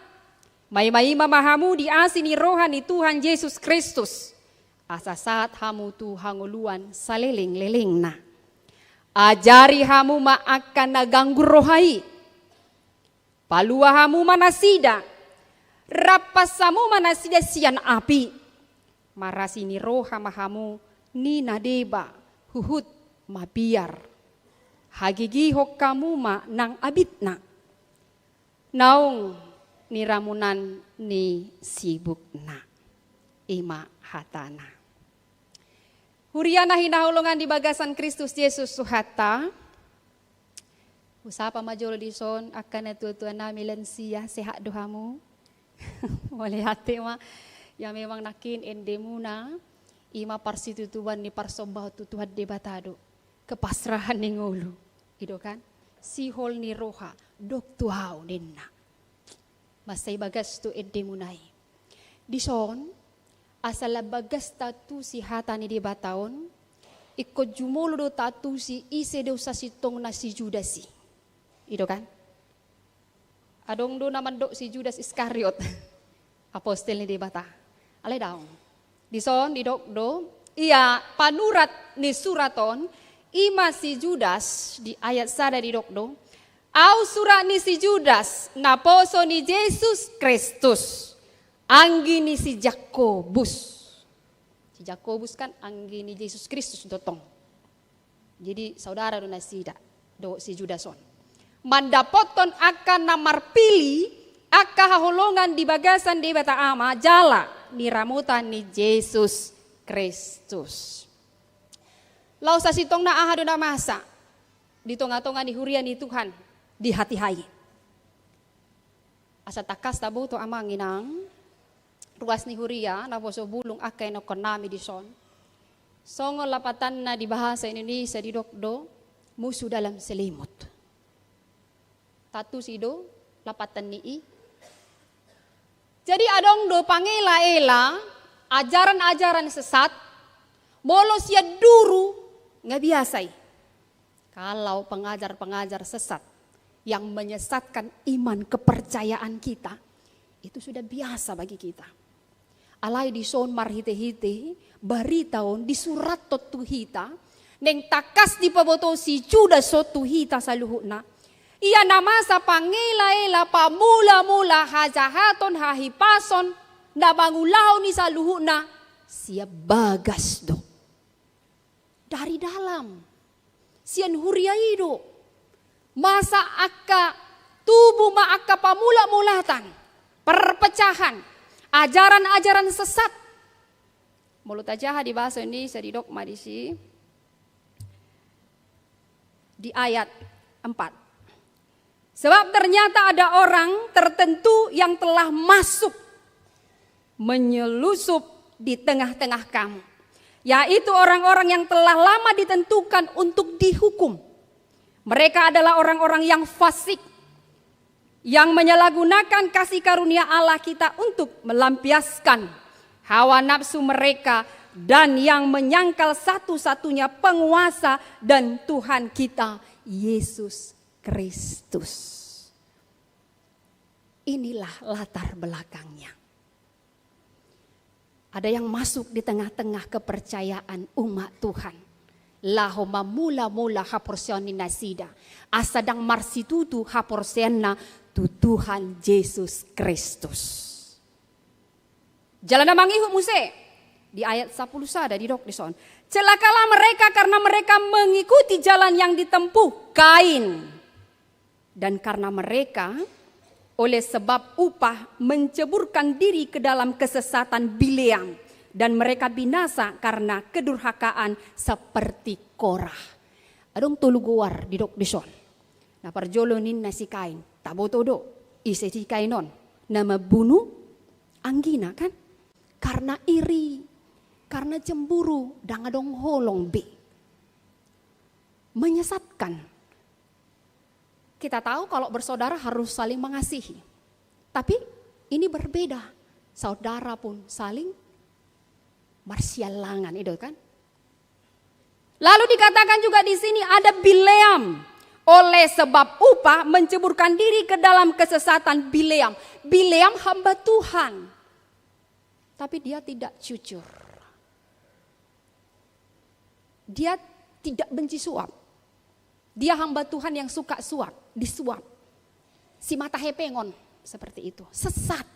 Maimaima ma hamu di asi ni roha ni Tuhan Jesus Kristus, asa sahat hamu tu hangoluan salelenglelengna. Ajari hamu ma angka na ganggu roha i. Palua hamu ma nasida. Rampas hamu ma nasida sian api. Marasi ni roha ma hamu, ninna deba, huhut mabiar. Hagigihon hamu ma nang abitna, naung niramunan ni sibukna. I ma hatana. Huria na hinaholongan di bagasan Kristus Jesus Tuhanta. Husapa ma jolo dison angka natuatuanami, lansia, sehat do hamu? Mauliate ma. Ia memang nangkin endemuna, i ma parsitutuan ni parsombahon tu Tuhan Debata do. Kepasrahan ni ngolu. I do kan? Sihol ni roha, dok tu ahu ninna. Mansai bagas do endemuna i. Dison, asa lam bagas taantusi hata ni Debata on, ingkon jumolo do taantusi ise do sasintongna si Judas i. I do kan? Adong do na mandok si Judas Iskariot, apostel ni Debata. Alai daong. Dison didok do, ia panurat ni surat on, i ma si Judas, di ayat sada didok do, ahu surat ni si Judas, naposo ni Jesus Kristus, anggi ni si Jakobus. Si Jakobus kan anggi ni Jesus Kristus do tong. Jadi saudara do nasida dohot si Judas on. Mandapothon angka na marpili, angka haholongan di bagasan Debata Ama jala niramotan ni Jesus Kristus. Laos sasintongna aha do na masa di tongatonga ni huria ni Tuhan di hatiha i? Asa tangkas taboto amang inang, ruas ni huria, naposo bulung angka ianakhonnami dison. Songon lapatanna di bahasa Indonesia didok do, musuh dalam selimut. Taantusi do lapatan ni i. Jadi adong do pangelaela, ajaran-ajaran sesat, molo sian duru nga biasa i. Kalau pengajar-pengajar sesat yang menyesatkan iman kepercayaan kita, itu sudah biasa bagi kita. Alai dison marhitehite barita on disurathon tu hita, naeng tangkas dipaboto si Judas on tu hita saluhutna. Ia na masa pangelaela, pamulamula, hajahaton, hahipason, na mangulahon i saluhutna sian bagas do. Dari dalam. Sian huria i do. Masa angka tubu ma angka pamulat-mulatan, perpecahan, ajaran-ajaran sesat. Molo tajaha di bahasa Indonesia, didok ma disi di ayat empat. Sebab ternyata ada orang tertentu yang telah masuk, menyelusup di tengah-tengah kamu, yaitu orang-orang yang telah lama ditentukan untuk dihukum. Mereka adalah orang-orang yang fasik, yang menyalahgunakan kasih karunia Allah kita untuk melampiaskan hawa nafsu mereka, dan yang menyangkal satu-satunya penguasa dan Tuhan kita, Yesus Kristus. Inilah latar belakangnya. Ada yang masuk di tengah-tengah kepercayaan umat Tuhan, laho mamula-mula haporseaon ni nasida, asa ndang marsitutu haporseaonna tu Tuhan Jesus Kristus. Jala na mangihut muse, di ayat sampulu sada didok dison: Celakalah mereka karena mereka mengikuti jalan yang ditempuh Kain. Dan karena mereka, oleh sebab upah, menceburkan diri ke dalam kesesatan Bileam, dan mereka binasa karena kedurhakaan seperti Korah. Adong tolu goar didok dison. Na parjolo ninna si Kain, taboto do, ise si Kain on? Na mambunu anggina, kan? Karena iri, karena cemburu, ndang adong holong be. Menyesatkan. Kita tahu kalau bersaudara harus saling mengasihi. Tapi ini berbeda. Saudara pun saling marsialangan, itu kan. Lalu dikatakan juga di sini ada Bileam. Oleh sebab upah, menceburkan diri ke dalam kesesatan Bileam. Bileam hamba Tuhan. Tapi dia tidak jujur. Dia tidak benci suap. Dia hamba Tuhan yang suka suap, disuap. Si mata hepengon seperti itu, sesat.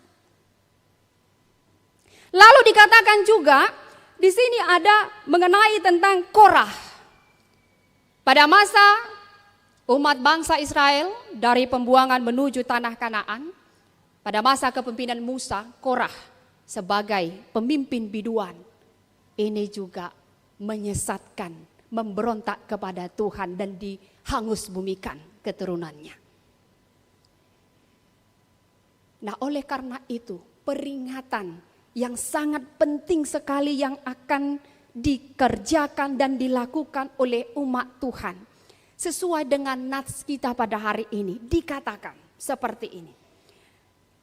Lalu dikatakan juga, di sini ada mengenai tentang Korah. Pada masa umat bangsa Israel dari pembuangan menuju tanah Kanaan, pada masa kepemimpinan Musa, Korah sebagai pemimpin biduan, ini juga menyesatkan, memberontak kepada Tuhan, dan dihangusbumikan keturunannya. Nah, oleh karena itu, peringatan yang sangat penting sekali yang akan dikerjakan dan dilakukan oleh umat Tuhan. Sesuai dengan nats kita pada hari ini, dikatakan seperti ini.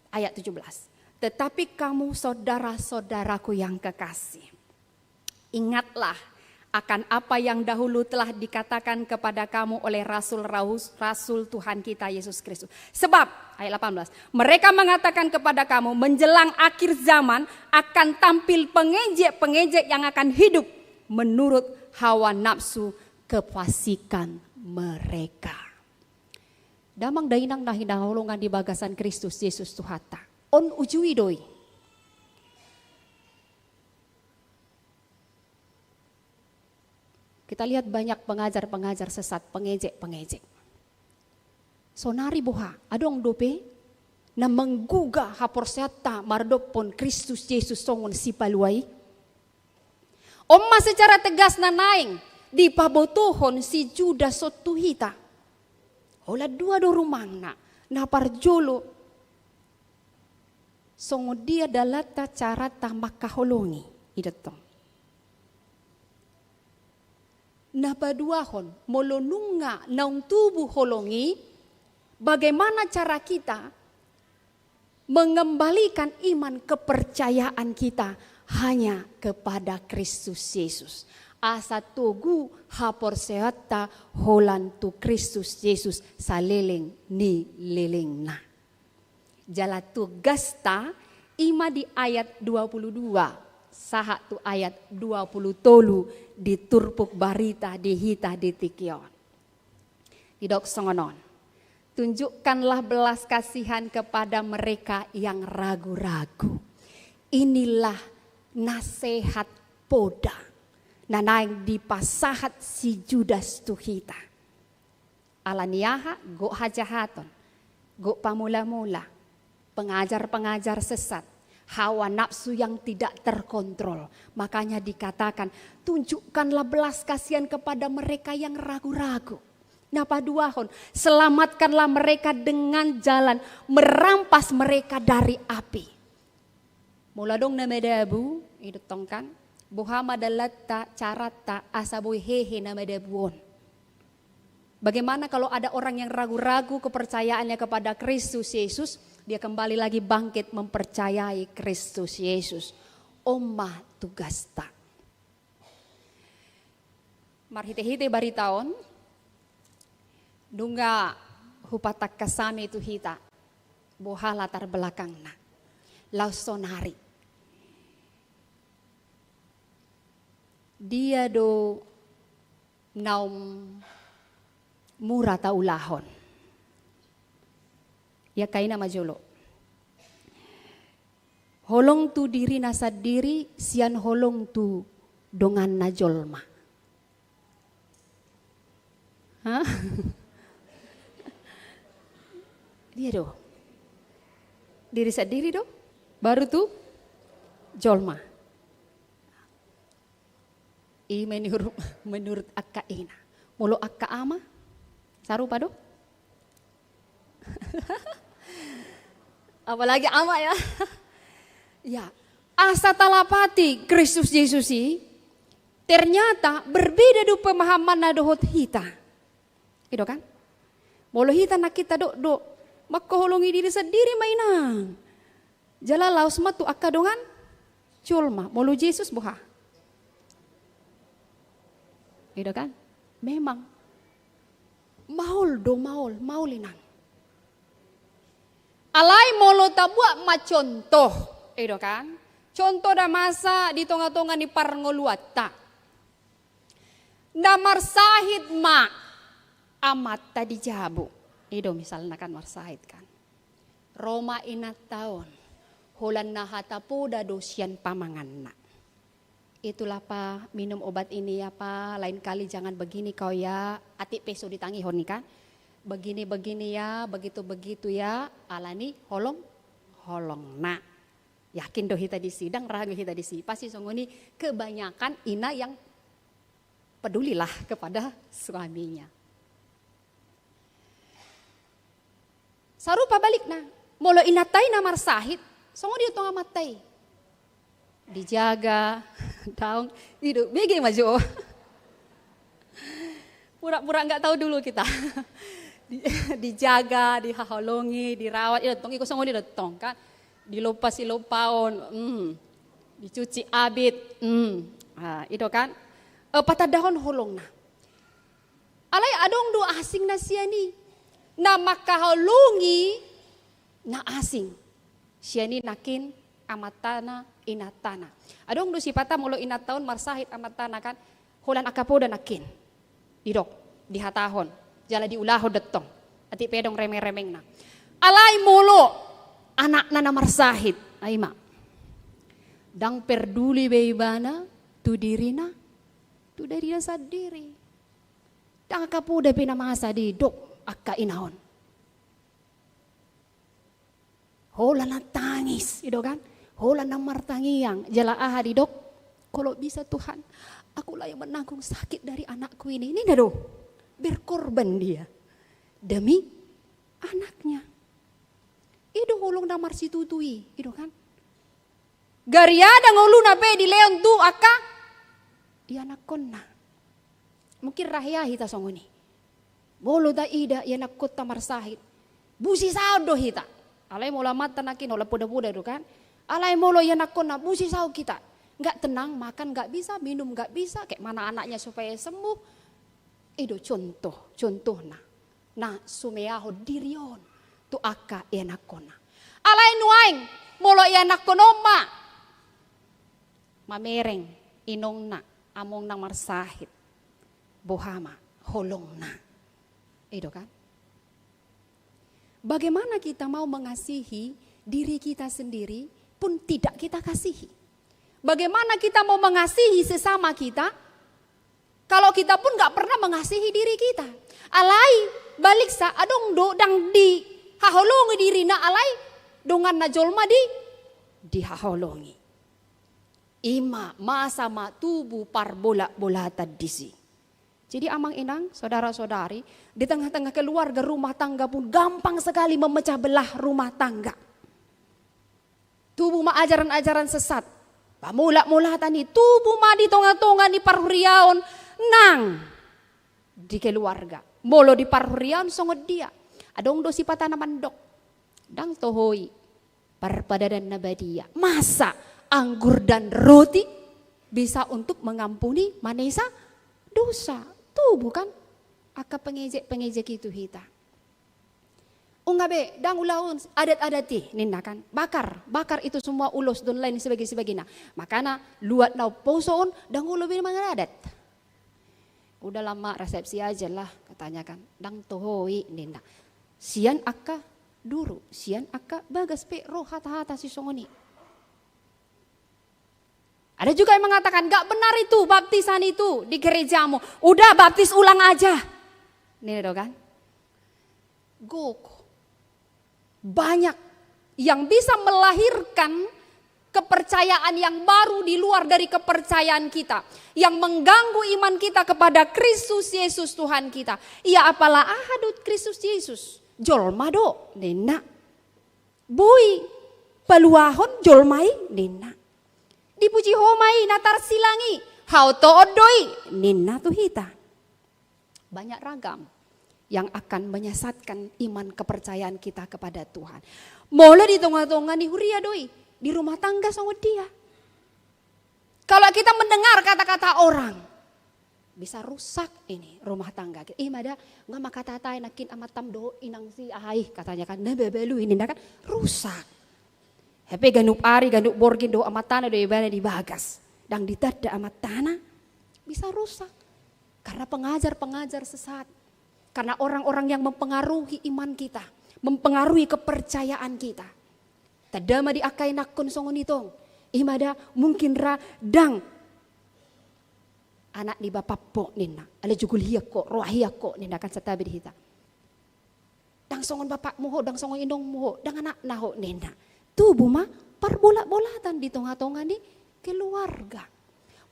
Ayat tujuh belas. Tetapi kamu, saudara-saudaraku yang kekasih, ingatlah akan apa yang dahulu telah dikatakan kepada kamu oleh rasul-rasul Tuhan kita Yesus Kristus. Sebab, ayat delapan belas, mereka mengatakan kepada kamu, menjelang akhir zaman akan tampil pengejek-pengejek yang akan hidup menurut hawa nafsu kefasikan mereka. Damang dainang na hinaholongan di bagasan Kristus Yesus Tuhanta. On ujui do i. Kita lihat banyak pengajar-pengajar sesat, pengejek-pengejek. Sonari boha, adong dope na menggugah haporseaonta mardophon Kristus Yesus songon Sipalua i? On ma secara tegas na naeng dipabotohon si Judas on tu hita. Holan dua do rumangna, na parjolo, songon dia dalanta caranta mangkaholongi, idatong. Na paduahon, molo nunga naung tubu holong i, bagaimana cara kita mengembalikan iman kepercayaan kita hanya kepada Kristus Yesus. Asa togu haporseaonta holan tu Kristus Yesus saleleng ni lelengna. Jala tugasta i ma di ayat dua puluh dua sahat tu ayat dua puluh tolu di turpuk barita di hita di tingki on. Didok songon on. Tunjukkanlah belas kasihan kepada mereka yang ragu-ragu. Inilah nasehat poda na naeng dipasahat si Judas tu hita. Ala ni aha? Gok hajahaton, gok pamula-mula, pengajar-pengajar sesat, hawa nafsu yang tidak terkontrol. Makanya dikatakan, tunjukkanlah belas kasihan kepada mereka yang ragu-ragu. Na paduahon, selamatkanlah mereka dengan jalan merampas mereka dari api. Molo adong na madabu, i do tong kan, boha ma dalanta, caranta, asa boi hehe na madabu on. Bagaimana kalau ada orang yang ragu-ragu kepercayaannya kepada Kristus Yesus, dia kembali lagi bangkit mempercayai Kristus Yesus. On ma tugasta. Marhite-hite barita on, nunga hupatangkas hami tu hita, boha latar belakangna. Laos sonari. Dia do naung mura taulahon. Ia kaina ma jolo. Holong tu dirina sandiri, sian holong tu donganna jolma. Hah? Dia do. Diri sandiri do. Baru tu jolma. I menurut, menurut angka ina. Molo angka ama, sarupa do? Apalagi ama ya. Ya, asa talapati Kristus Jesus i, ternyata berbeda do pemahamanna dohot hita. I do kan? Molo hita nangkin tadok do, mangkaholongi diri sandiri ma inang. Jala laos ma tu angka dongan jolma, molo Jesus boha? I do kan? Memang. Maol do, maol, maol inang. Alai molo tabuat ma contoh, i do kan? Contoh na masa di tonga-tonga ni parngoluanta. Na marsahit ma amanta di jabu. I do misalna kan marsahit kan. Ro ma inanta on. Holan na hata poda do sian pamanganna. Itulah pa, minum obat ini ya pa, lain kali jangan begini kau ya. Atik pe so ditangihon i kan. Begini-begini ya, begitu-begitu ya, ala ni holong-holongna. Yakin do hita disi, ndang ragu hita disi. Pasti songon i kebanyakan ina yang pedulilah kepada suaminya. Sarupa balikna, molo inanta i na marsahit, songon i do tong amanta i. Dijaga, daong, i do, bege ma jo. Pura-pura nggak tahu dulu kita. Di-, dijaga, dihaholongi, dirawat, i do tong, iko songon i do tong, kan? Dilompa silompaon, mm. Dicuci abit, mm. Ah, i do kan? Eh, patandahon holongna. Alai adong do asing na sian i. Na mangkaholongi na asing. Sian i nangkin amantana, inantana. Adong do sipata molo inanta on marsahit amantana kan, holan angka poda nangkin. Didok, dihatahon, jala diulahon do tong. Atik pe adong remeng-remengna. Alai molo anakna na marsahit, ai ma. Ndang perduli be ibana tu dirina, tu dirina sandiri. Ndang angka poda pe na masa didok angka ina on. Holan na tangis, i do kan? Holan na martangiang, jala aha didok? Kalau bisa Tuhan, akulah yang menanggung sakit dari anakku ini. Ninna do, berkorban dia demi anaknya. I do holong na marsitutu i, i do kan? Gariada ngoluna pe dilehon tu angka ianakkonna. Mungkin ra hea hita songon i. Molo taida ianakkonta marsahit, busisaon do hita. Alai molo amanta nangkin holan poda-poda do kan. Alai molo ianakkonna busisaon hita. Nggak tenang, makan nggak bisa, minum nggak bisa, kayak mana anaknya supaya sembuh. I do contoh, contohna. Na sumeahon diri on tu angka ianakkonna. Alai nuaeng molo ianakkon on ma mamereng inongna, amongna marsahit, boha ma holongna. I do kan? Bagaimana kita mau mengasihi diri kita sendiri pun tidak kita kasihi? Bagaimana kita mau mengasihi sesama kita kalau kita pun nggak pernah mengasihi diri kita? Alai, Baliksa, adong do ndang dihaholongi dirina alai donganna jolma di, dihaholongi. Ima masa ma tubu parbolatbolatan disi. Jadi amang inang, saudara-saudari, di tengah-tengah keluarga, rumah tangga pun gampang sekali memecah belah rumah tangga. Tubu ma ajaran-ajaran sesat. Pamolatmolatan i tubu ma di tongatonga ni parhuriaon nang di keluarga. Molo di parhuriaon songon dia? Adong do sipata na mandok, ndang toho i parpadanan na badia. Masa anggur dan roti bisa untuk mengampuni manesa dosa? Tubu kan angka pengejek-pengejek i tu hita. Nunga be, ndang ulaon adat-adat i, ninna kan. Bakar, bakar itu semua ulos dan lain sebagainya, sebagainya. Makana luat na umposo on, ndang olo be mangan adat. Udahlah, Mak, resepsi aja lah, katanya kan. Ndang toho i, ninna. Sian angka duru, sian angka bagas pe ro hata-hata sisongon i. Ada juga yang mengatakan, "Nggak benar itu baptisan itu di gerejamu. Udah, baptis ulang aja." Ini do kan? Gok. Banyak yang bisa melahirkan kepercayaan yang baru di luar dari kepercayaan kita, yang mengganggu iman kita kepada Kristus Yesus Tuhan kita. Ia apala aha do Kristus Yesus? Jolma do, ninna. Boi paluahon jolma i, ninna. Dipuji Ho ma i na tarsilang i, haotoon do i, ninna tu hita. Banyak ragam yang akan menyesatkan iman kepercayaan kita kepada Tuhan. Molo di tongatonga ni huria do i, di rumah tangga songon dia? Kalau kita mendengar kata-kata orang, bisa rusak ini rumah tangga. Ima da, nunga makatahatae nangkin amantam dohot inang si aha i, katanya kan, na babalu i, ninna kan, rusak. Hape ganup ari, ganup borngin dohot amantana do ibana di bagas. Ndang ditanda amantana, bisa rusak. Karena pengajar-pengajar sesat. Karena orang-orang yang mempengaruhi iman kita, mempengaruhi kepercayaan kita. Tanda ma di angka inangkon songon i tong. Ima da, mungkin ra ndang anak ni bapamho, ninna. Alai jugul hian ho, roa hian ho, ninna kan, santabi di hita. Ndang songon bapakmu ho, ndang songon inongmu ho, ndang anakna ho, ninna. Tubu ma parbolatbolatan di tongatonga ni keluarga.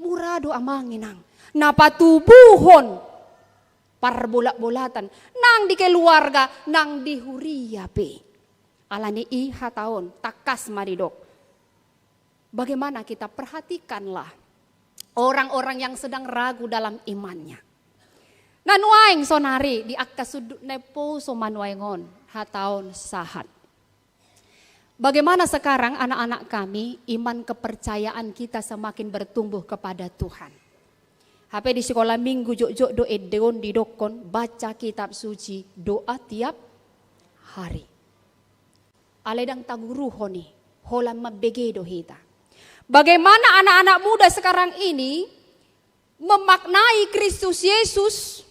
Mura do amang inang na patubuhon parbolatbolatan nang di keluarga, nang di huria pe. Alani i hata on tangkas ma didok. Bagaimana kita, perhatikanlah orang-orang yang sedang ragu dalam imannya. Na nuaeng saonari di angka sundut na umposo ma nuaeng on, hata on sahat. Bagaimana sekarang anak-anak kami, iman kepercayaan kita semakin bertumbuh kepada Tuhan? Hape di sikola minggu jotjot do ende on didokkon, baca kitab suci, doa tiap hari. Alai ndang taguruhon i, holan mambege do hita. Bagaimana anak-anak muda sekarang ini memaknai Kristus Yesus,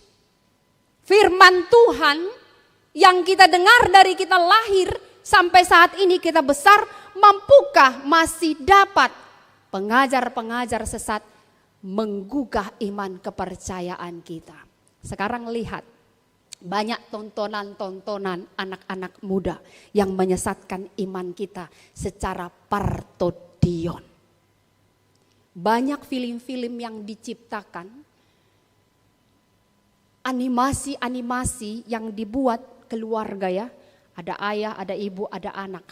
firman Tuhan yang kita dengar dari kita lahir sampai saat ini kita besar, mampukah masih dapat pengajar-pengajar sesat menggugah iman kepercayaan kita? Sekarang lihat, banyak tontonan-tontonan anak-anak muda yang menyesatkan iman kita secara partondion. Banyak film-film yang diciptakan, animasi-animasi yang dibuat keluarga, ya. Ada ayah, ada ibu, ada anak.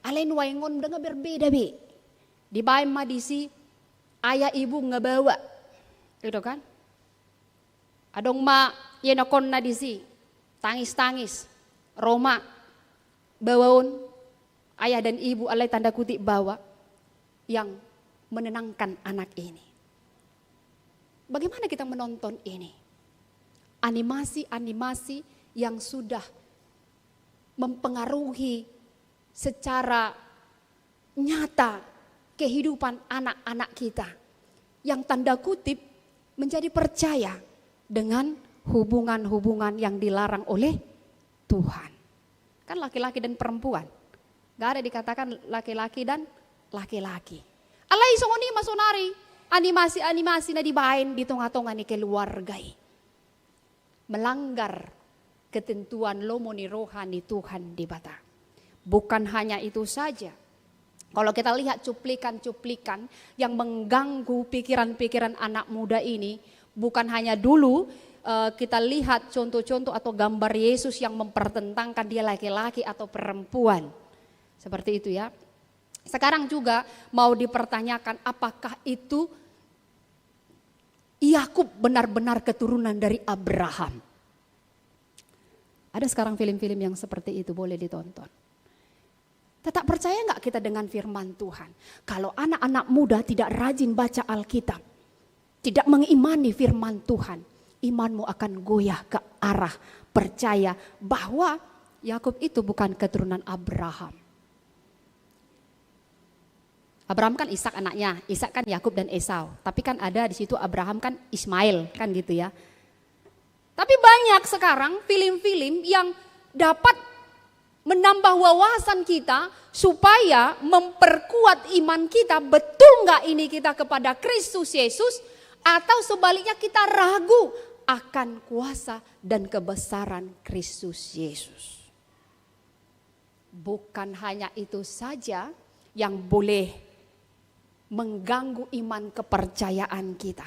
Alai nuaeng on ndang berbeda be. Dibaen ma disi ayah ibu nunga baoa. Gitu kan? Adong ma ianakhonna disi, tangis-tangis. Ro ma baoa on, ayah dan ibu, alai tanda kutip baoa, yang menenangkan anak ini. Bagaimana kita menonton ini? Animasi-animasi yang sudah mempengaruhi secara nyata kehidupan anak-anak kita, yang tanda kutip menjadi percaya dengan hubungan-hubungan yang dilarang oleh Tuhan. Kan laki-laki dan perempuan. Nggak ada dikatakan laki-laki dan laki-laki. Alai songon i ma saonari animasi-animasi na dibaen di tongatonga ni keluarga i. Melanggar ketentuan lomo ni roha ni Tuhan Debata. Bukan hanya itu saja. Kalau kita lihat cuplikan-cuplikan yang mengganggu pikiran-pikiran anak muda ini, bukan hanya dulu, eh, kita lihat contoh-contoh atau gambar Yesus yang mempertentangkan dia laki-laki atau perempuan. Seperti itu, ya. Sekarang juga mau dipertanyakan, apakah itu Yakub benar-benar keturunan dari Abraham? Ada sekarang film-film yang seperti itu, boleh ditonton. Tetap percaya nggak kita dengan firman Tuhan? Kalau anak-anak muda tidak rajin baca Alkitab, tidak mengimani firman Tuhan, imanmu akan goyah ke arah percaya bahwa Yakub itu bukan keturunan Abraham. Abraham kan Ishak anaknya, Ishak kan Yakub dan Esau. Tapi kan ada di situ Abraham kan Ismail, kan gitu ya. Tapi banyak sekarang film-film yang dapat menambah wawasan kita supaya memperkuat iman kita, betul nggak ini kita kepada Kristus Yesus, atau sebaliknya kita ragu akan kuasa dan kebesaran Kristus Yesus. Bukan hanya itu saja yang boleh mengganggu iman kepercayaan kita,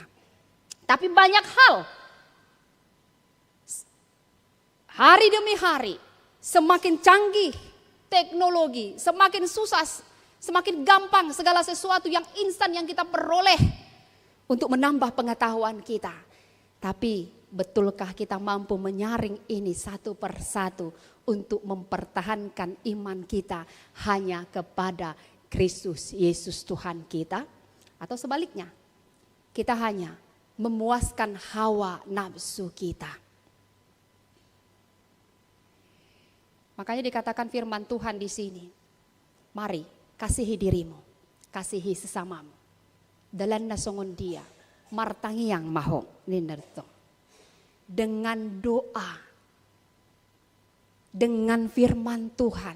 tapi banyak hal. Hari demi hari, semakin canggih teknologi, semakin susah, semakin gampang segala sesuatu yang instan yang kita peroleh untuk menambah pengetahuan kita. Tapi, betulkah kita mampu menyaring ini satu per satu untuk mempertahankan iman kita hanya kepada Kristus Yesus Tuhan kita? Atau sebaliknya, kita hanya memuaskan hawa nafsu kita? Makanya dikatakan firman Tuhan di sini, "Mari, kasihi dirimu, kasihi sesamamu." Dalanna songon dia, martangiang ma ho, ninna do tong. Dengan doa, dengan firman Tuhan,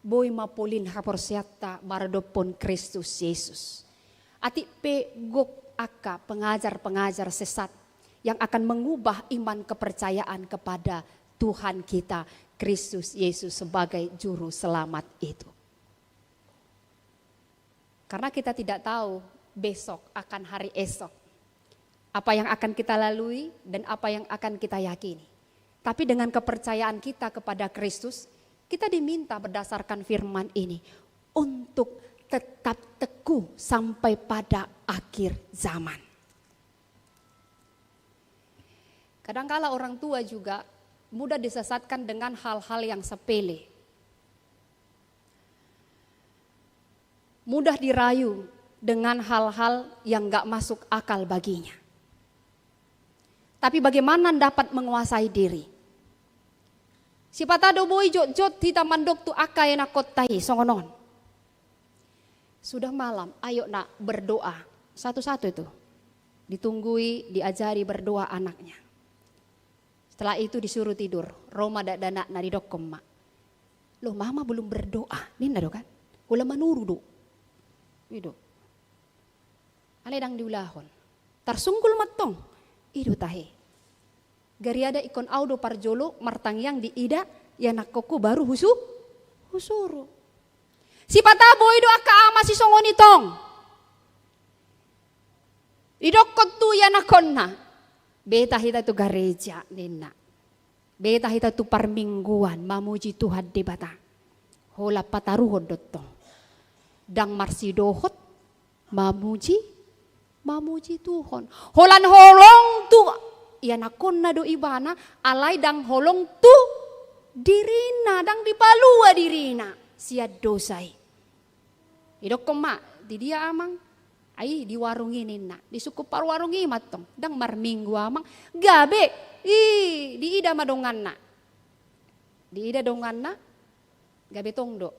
boi ma polin haporseaonta maradophon Kristus Yesus. Atik pe gok angka pengajar-pengajar sesat yang akan mengubah iman kepercayaan kepada Tuhan kita, Kristus Yesus sebagai juru selamat itu. Karena kita tidak tahu besok akan hari esok, apa yang akan kita lalui dan apa yang akan kita yakini. Tapi dengan kepercayaan kita kepada Kristus, kita diminta berdasarkan firman ini untuk tetap teguh sampai pada akhir zaman. Kadangkala orang tua juga mudah disesatkan dengan hal-hal yang sepele. Mudah dirayu dengan hal-hal yang nggak masuk akal baginya. Tapi bagaimana dapat menguasai diri? Sipata do boi jotjot hita mandok tu angka ianakkonta i songon on. Sudah malam, ayo nak berdoa. Satu-satu itu. Ditunggui, diajari berdoa anaknya. Setelah itu disuruh tidur. Ro ma dakdanakna, didokkon ma, "Loh, mama belum berdoa," ninna do kan. Holan manuru do. I do. Alai ndang diulahon. Tarsunggul ma tong. I do tahe. Gariada ingkon au do parjolo martangiang diida ianakkonku baru husu-, husuru. Sipata boi do angka ama sisongon i tong. Didokkon tu ianakkonna, "Beta hita tu gareja," ninna. "Beta hita tu parmingguan mamuji Tuhan Debata." Holan pataruhon do tong. Ndang marsidohot mamuji, mamuji Tuhan. Holan holong tu ianakkonna do ibana, alai ndang holong tu dirina, ndang dipalua dirina sian dosa i. Didokkon ma, "Di dia, Amang?" "Ai, di warung i," ninna. Disungkun parwarung i ma tong. "Ndang marminggu, Amang." Gabe, i, diida ma donganna. Diida donganna, gabe tong do.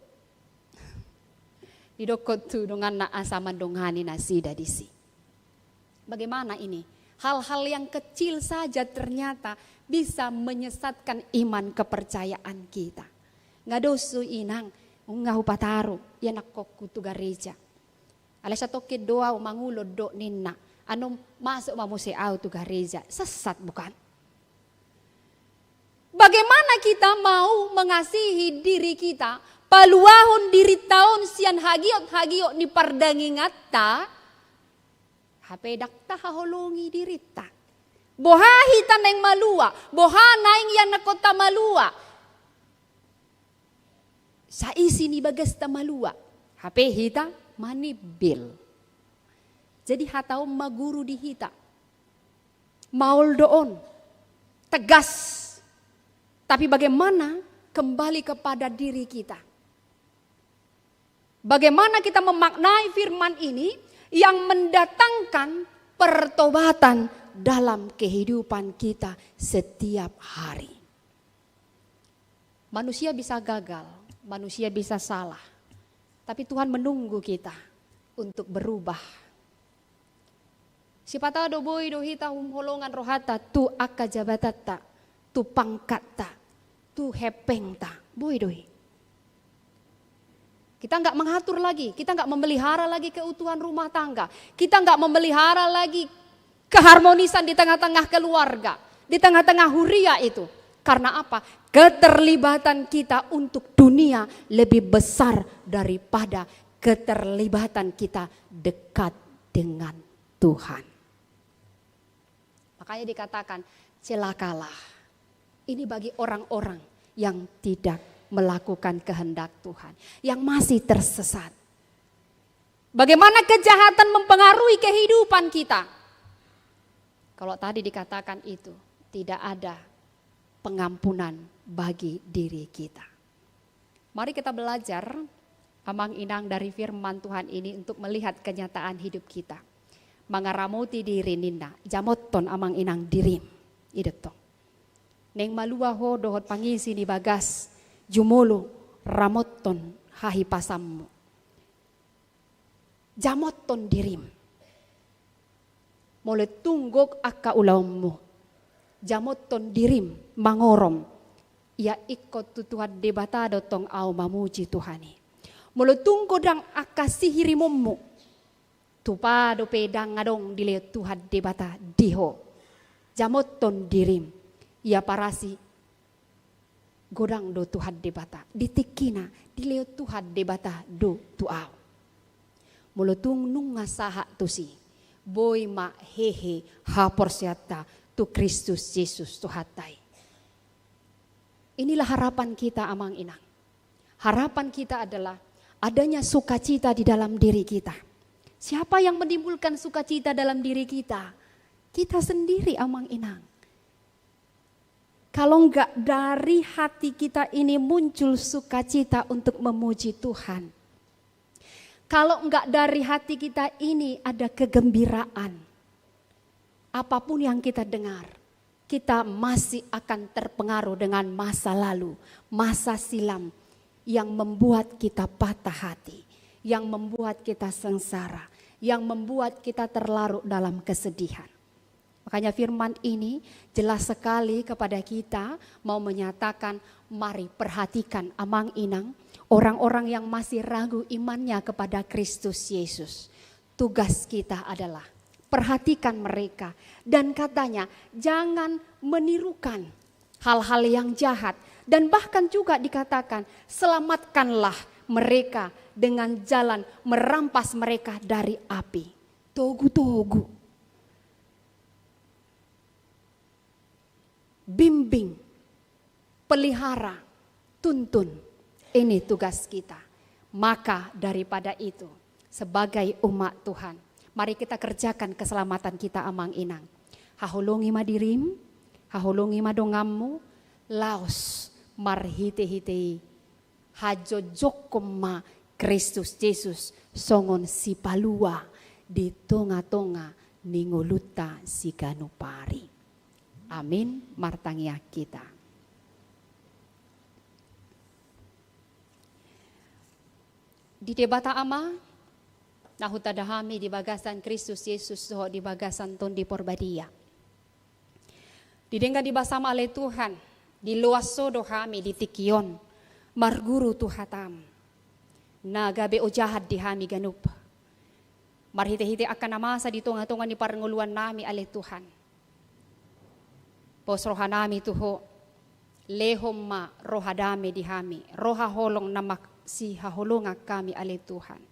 Didokkon tu donganna asa mandongani nasida disi. Bagaimana ini? Hal-hal yang kecil saja ternyata bisa menyesatkan iman kepercayaan kita. Nga dos do, Inang, nunga hupataru ianakkongku tu gareja. Alai satongkin do au mangulon do ninna. Annon masuk ma muse au tu gareja. Sesat, bukan? Bagaimana kita mau mengasihi diri kita, paluahon dirinta on sian hagiot-hagiot ni pardanginganta, hape ndang tahaholongi dirinta. Boha hita naeng malua, boha naeng ianakhonta malua. Saisi ni bagasta malua, hape hita manimbil. Jadi hata on ma guru di hita. Maol do on, tegas. Tapi bagaimana kembali kepada diri kita? Bagaimana kita memaknai firman ini yang mendatangkan pertobatan dalam kehidupan kita setiap hari? Manusia bisa gagal, manusia bisa salah, tapi Tuhan menunggu kita untuk berubah. Sipata do boi do hita humholongan rohanta tu angka jabatanta, tu pangkatta, tu hepengta, boi do i. Kita nggak mengatur lagi, kita nggak memelihara lagi keutuhan rumah tangga, kita nggak memelihara lagi keharmonisan di tengah-tengah keluarga, di tengah-tengah huria itu. Karena apa? Keterlibatan kita untuk dunia lebih besar daripada keterlibatan kita dekat dengan Tuhan. Makanya dikatakan, celakalah. Ini bagi orang-orang yang tidak melakukan kehendak Tuhan, yang masih tersesat. Bagaimana kejahatan mempengaruhi kehidupan kita? Kalau tadi dikatakan itu, tidak ada pengampunan bagi diri kita. Mari kita belajar, Amang Inang, dari firman Tuhan ini untuk melihat kenyataan hidup kita. Mangaramoti diri ninna, jamothon Amang Inang dirim. I do tong. Naeng malua ho dohot pangisi ni bagas jumolo, ramothon hahipasanmu. Jamothon dirim. Molo tung gok angka ulaonmu, jamothon dirim mangorom. Ia ingkon tu Tuhan Debata do tong ahu mamuji Tuhan i. Molo tung godang angka sihirimonmu, tupa dope ndang adong dilehon Tuhan Debata di ho. Jamothon dirim. Ia parasi godang do Tuhan Debata. Di tingkina, dilehon Tuhan Debata do tu ahu. Molo tung nunga sahat tusi, boi ma hehe haporseaonta tu Kristus Jesus Tuhanta i. Inilah harapan kita, Amang Inang. Harapan kita adalah adanya sukacita di dalam diri kita. Siapa yang menimbulkan sukacita dalam diri kita? Kita sendiri, Amang Inang. Kalau enggak dari hati kita ini muncul sukacita untuk memuji Tuhan, kalau enggak dari hati kita ini ada kegembiraan, apapun yang kita dengar, kita masih akan terpengaruh dengan masa lalu, masa silam yang membuat kita patah hati, yang membuat kita sengsara, yang membuat kita terlarut dalam kesedihan. Makanya firman ini jelas sekali kepada kita, mau menyatakan, mari perhatikan, Amang Inang, orang-orang yang masih ragu imannya kepada Kristus Yesus. Tugas kita adalah perhatikan mereka. Dan katanya, jangan menirukan hal-hal yang jahat. Dan bahkan juga dikatakan, selamatkanlah mereka dengan jalan merampas mereka dari api. Togu-togu. Bimbing, pelihara, tuntun. Ini tugas kita. Maka daripada itu, sebagai umat Tuhan, mari kita kerjakan keselamatan kita, Amang Inang. Haholongi ma dirim, haholongi ma donganmu, laos marhite-hite i hajojongkon ma Kristus Jesus songon Sipalua di tonga-tonga ni ngolunta siganup ari. Amin. Martangiang hita. Di Debata Ama, na hutanda hami di bagasan Kristus Jesus dohot di bagasan Tondi Porbadia. Di denggan ni basam, ale Tuhan, diloas Ho do hami di tingki on marguru tu hataM, na gabe ojahan di hami ganup. Marhite-hite angka na masa di tonga-tonga ni parngoluannami, ale Tuhan, pos rohanami tu Ho, Lehon ma roha dame di hami, roha holong na masihaholongan hami ale Tuhan.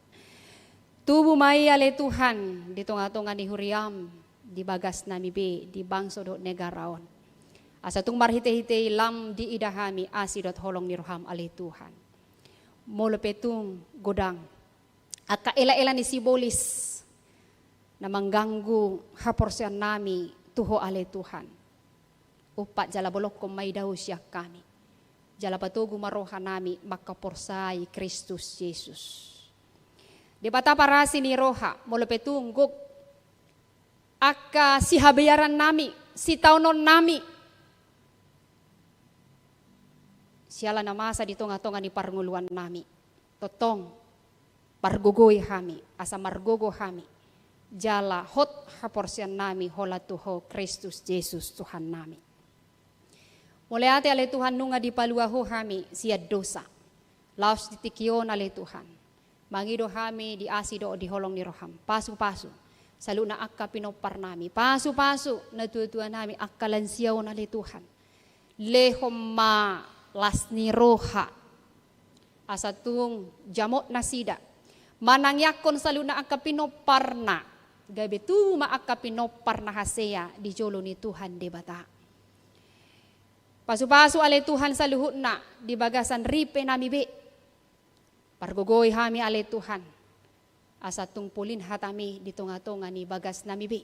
Tubu ma i ale Tuhan di tonga-tonga ni huriam, di bagas nami be di bangso dohot negara on. Asa tung marhite-hite i lam diida hami asi dohot holong ni roham ale Tuhan. Molo pe tung godang angka ela-ela ni sibolis na mangganggu haporseaon nami tu Ho ale Tuhan, umpat jala bolongkon ma i dao sian hami. Jala patogu ma roha nami mangkaporsai Kristus Jesus. Debata parasi ni roha, molo pe tung gok angka sihabearan nami, sitaonon nami, siala na masa di tonga-tonga ni parngoluan nami, tongtong pargogoi hami, asa margogo hami, jala hot haporseaon nami holan tu Ho Kristus Jesus Tuhan nami. Mauliate ale Tuhan, nunga dipalua Ho hami sian dosa. Laos di tingki on ale Tuhan, mangido hami di asi dohot di holong ni roham, pasu-pasu saluhutna angka pinompar nami, pasu-pasu natua-tua nami angka lansia on ale Tuhan. Lehon ma las ni roha, asa tung jamot nasida manangiangkon saluhutna angka pinomparna, gabe tubu ma angka pinompar na hasea di jolo ni Tuhan Debata. Pasu-pasu ale Tuhan saluhutna di bagasan ripe nami be. Pargogoi hami ale Tuhan, asa tung polin hatami di tonga-tonga ni bagas nami be.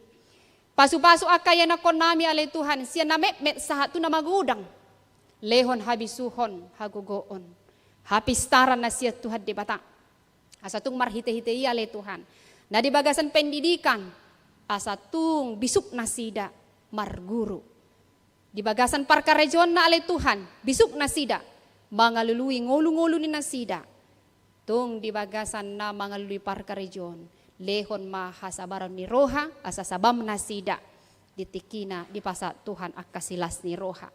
Pasu-pasu angka ianakkon nami ale Tuhan, sian na metmet sahat tu na magodang. Lehon habisuhon, hagogoon, hapistaran na sian Tuhan Debata. Asa tung marhite-hite i ale Tuhan, na di bagasan pendidikan, asa tung bisuk nasida marguru. Di bagasan parkarejoanna ale Tuhan, bisuk nasida mangalului ngolu-ngolu ni nasida. Tung di bagasan na mangalului parkarejoan, lehon ma hasabaron ni roha, asa sabam nasida di tingkina dipasahat Tuhan angka silas ni roha.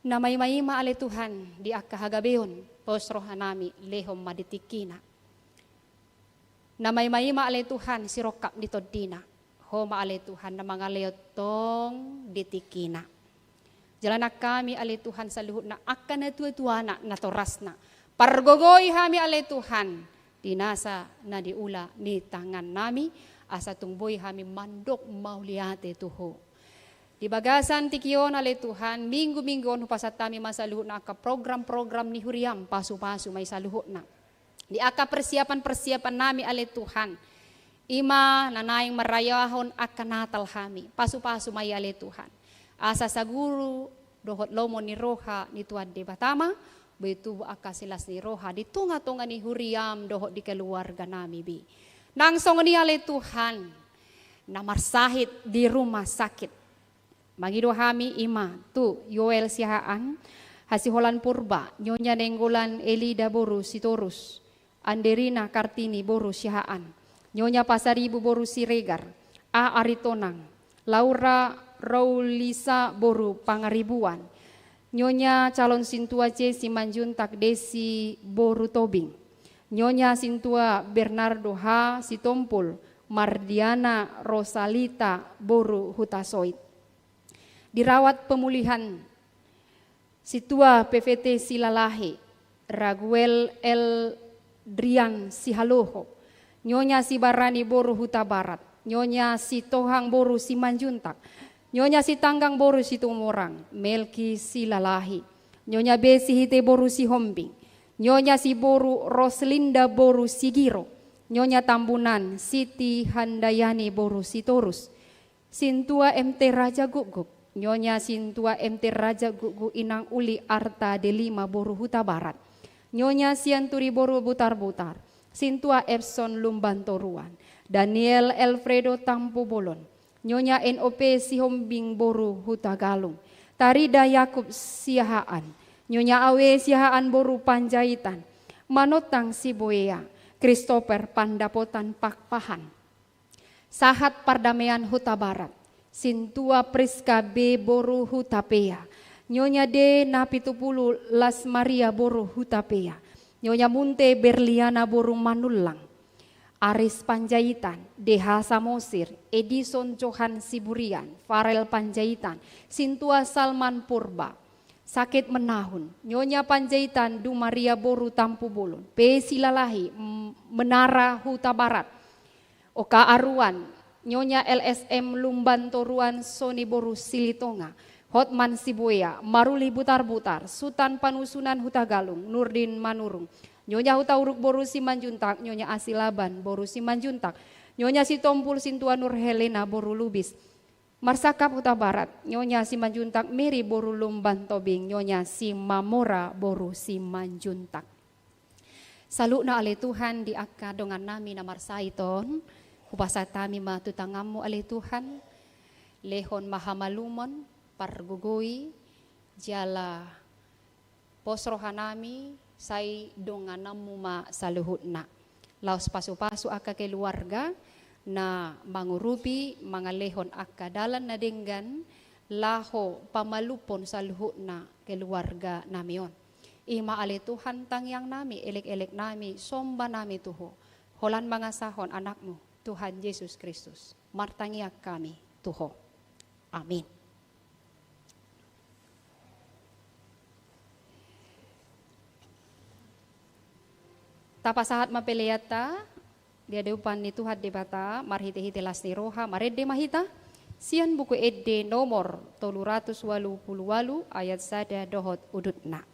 Na maima-ima ale Tuhan di angka hagabeon, pos roha nami lehon ma di tingkina. Na maima-ima ale Tuhan sirongkap ni tondina, Ho ma ale Tuhan na mangalehon tong di tingkina. Jala nang hami ale Tuhan saluhutna angka natua-tuana natorasna, pargogoi hami ale Tuhan di nasa na diula ni tangan nami, asa tung boi hami mandok mauliate tu Ho. Di bagasan tingki on ale Tuhan, minggu-minggu on hupasahat hami ma saluhutna angka program-program ni huriam, pasu-pasu ma i saluhutna. Di angka persiapan-persiapan nami ale Tuhan, i ma na naeng marayahon angka Natal hami, pasu-pasu ma i ale Tuhan. Asa saguru dohot lomo ni roha ni Tuhan Debata ma, boi tubu angka silas ni roha di tonga-tonga ni huriam dohot di keluarga nami be. Nang songon i ale Tuhan, na marsahit di rumah sakit, mangido hami i ma tu Yoel Siahaan, hasiholan Purba, Nyonya Nenggolan Elida boru Sitorus, Anderina Kartini boru Siahaan, Nyonya Pasaribu boru Siregar, A Aritonang, Laura Raulisa boru Pangaribuan, Nyonya calon sintua C Simanjuntak Desi boru Tobing, Nyonya sintua Bernardo H Sitompul, Mardiana Rosalita boru Hutasoit. Dirawat pemulihan sintua P V T Silalahi, Raguel L Drian Sihaloho, Nyonya Sibarani boru Hutabarat, Nyonya Sitohang boru Simanjuntak, Nyonya Sitanggang boru Situmorang, Melki Silalahi, Nyonya B Sihite boru Sihombing, Nyonya Siboru Roslinda boru Sigiro, Nyonya Tambunan Siti Handayani boru Sitorus, Sintua M T Raja Gukguk, Nyonya Sintua M T Raja Gukguk Inang Uli Arta Delima boru Hutabarat, Nyonya Sianturi boru Butarbutar, Sintua Epson Lumban Toruan, Daniel Elfredo Tampubolon, Nyonya N O P Sihombing boru Hutagalung, Tarida Yakub Siahaan, Nyonya Awe Siahaan boru Panjaitan, Manotang Siboea, Christopher Pandapotan Pakpahan, Sahat Pardamean Hutabarat, Sintua Priska B boru Hutapea, Nyonya D Napitupulu Las Maria boru Hutapea, Nyonya Munte Berliana boru Manullang, Aris Panjaitan, D H Samosir, Edison Johan Siburian, Farel Panjaitan, Sintua Salman Purba, Sakit Menahun, Nyonya Panjaitan Dumaria boru Tampubolon, P. Silalahi, M-, Menara Hutabarat, Oka Aruan, Nyonya L S M Lumban Toruan Soni boru Silitonga, Hotman Sibuea, Maruli Butarbutar, Sutan Panusunan Hutagalung, Nurdin Manurung, Nyonya Hutauruk boru Simanjuntak, Nyonya Asilaban boru Simanjuntak, Nyonya Sitompul Sintua Nur Helena boru Lubis, Marsangkap Hutabarat, Nyonya Simanjuntak Mary boru Lumban Tobing, Nyonya Simamora boru Simanjuntak. Saluhutna ale Tuhan di angka dongannami na marsahit on, hupasahat hami ma tu tanganmu ale Tuhan, lehon ma hamalumon, pargogoi, jala pos rohanami, sai dongananmu ma saluhutna. Laos pasupasu angka keluarga na mangurupi mangalehon angka dalan na denggan, laho pamalumhon saluhutna keluarganami on. I ma ale Tuhan tangiangnami, elekeleknami, sombanami tu Ho. Holan mangasahon Anakmu, Tuhan Jesus Kristus. Martangiang hami tu Ho. Amin. Tapasahat ma peleanta di adopan ni Tuhan Debata, marhitehite las ni roha, marende ma hita, sian Buku Ende nomor tolu ratus ualu pulu ualu, ayat sada dohot udutna.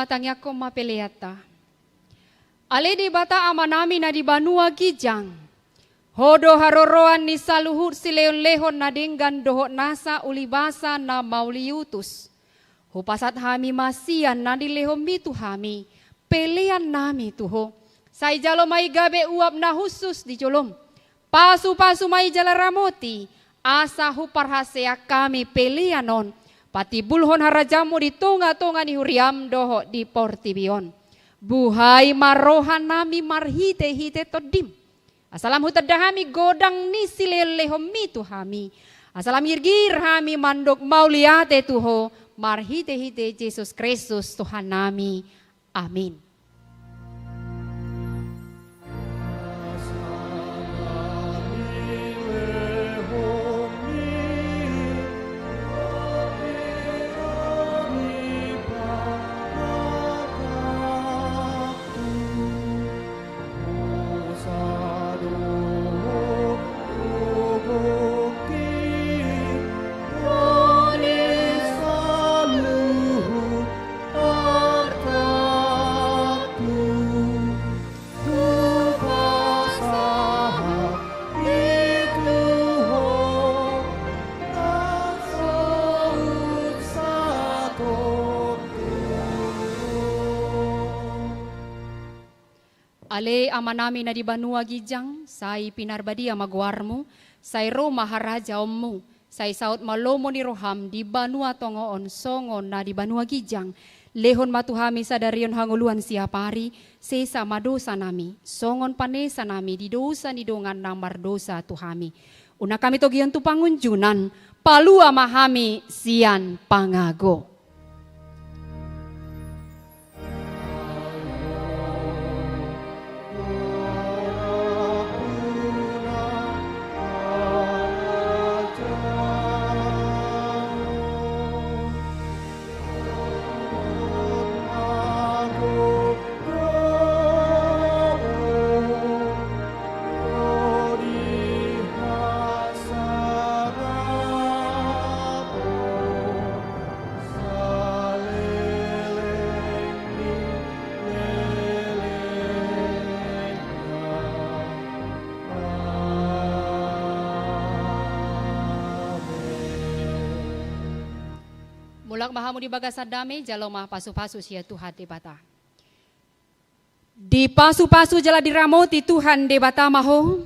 Tangiangkon ma peleanta. Ale Debata Amanami na di banua ginjang, Ho do haroroan ni saluhut silehonlehon na denggan dohot nasa ulibasa na mauliutus. Hupasahat hami ma sian na nilehonMi tu hami peleannami tu Ho. Sai jalo ma i gabe uap na hushus di joloM. Pasupasu ma i jala ramoti, asa huparhaseang hami pelean on patimbulhon harajaonMu di tongatonga ni huriaM dohot di portibi on. Buhai ma rohanami marhitehite TondiM. Asa lam hutanda hami godang ni silehonlehonMi tu hami. Asa lam girgir hami mandok mauliate tu Ho marhitehite Jesus Kristus Tuhannami. Amin. Ale Amanami na di banua ginjang, sai pinarbadia ma goarMu, sai ro ma harajaonMu, sai saut ma lomo ni rohaM di banua tonga on songon na di banua ginjang. Lehon ma tu hami sadari on hangoluan siapari, sesa ma dosanami, songon panesanami di dosa ni dongan na mardosa tu hami. Unang hami togihon tu pangunjunan, palua ma hami sian pangago. Mulak ma hamu di bagasan dame, jalo ma pasupasu sian Tuhan Debata. Dipasupasu jala diramoti Tuhan Debata ma ho.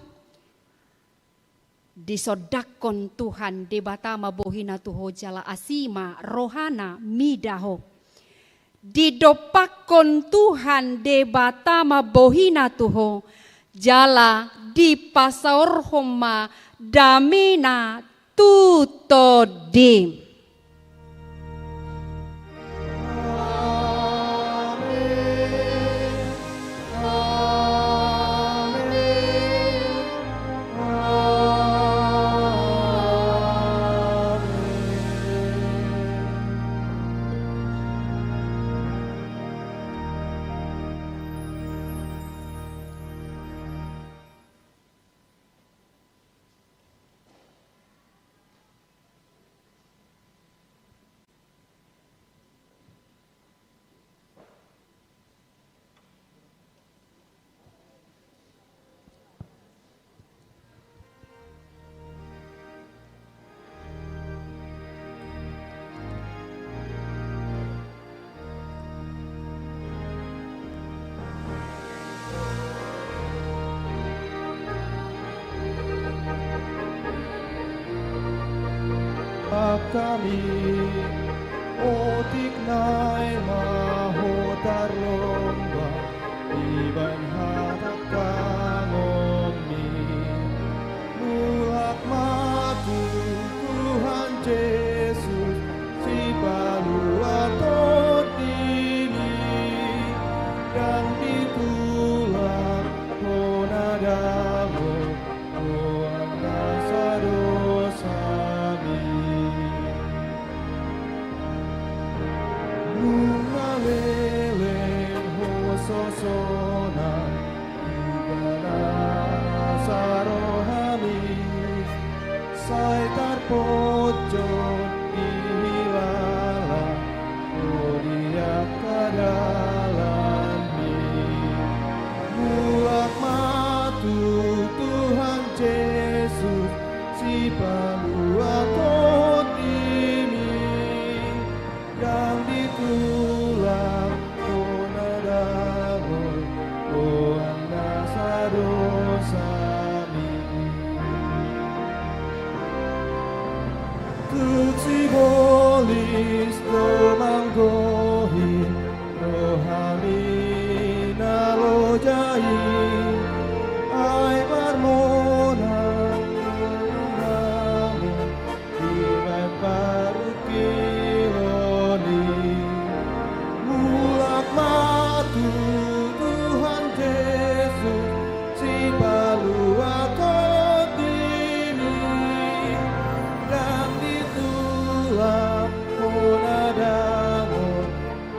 Disondangkon Tuhan Debata ma bohina tu ho jala asi ma rohana mida ho. Didompakkon Tuhan Debata ma bohina tu ho jala dipasaorhon ma damena tu tondim. Hami otik nai ma ho tarlomba dibahen hatangkangonmi. Mulak ma tu Tuhan Jesus, sipalua tondimi, ndang ditulak hona dao goar nasa dosami. Nunga leleng ho sosonan, ibana sarohami, sai tarpojok dihilala ho di angka dalanmi. Mulak ma tu Tuhan Jesus, sipalua tondimi, ndang ditulak hona dangol, oan nasa dosami. Tung sibolis do manggohi rohami na loja i, ai marmonang do rohami dibaen parungkilon i. Mulak ma tu Tuhan Jesus, sipalua tondimi, ndang ditulak hona dangol,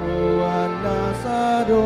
oan nasa do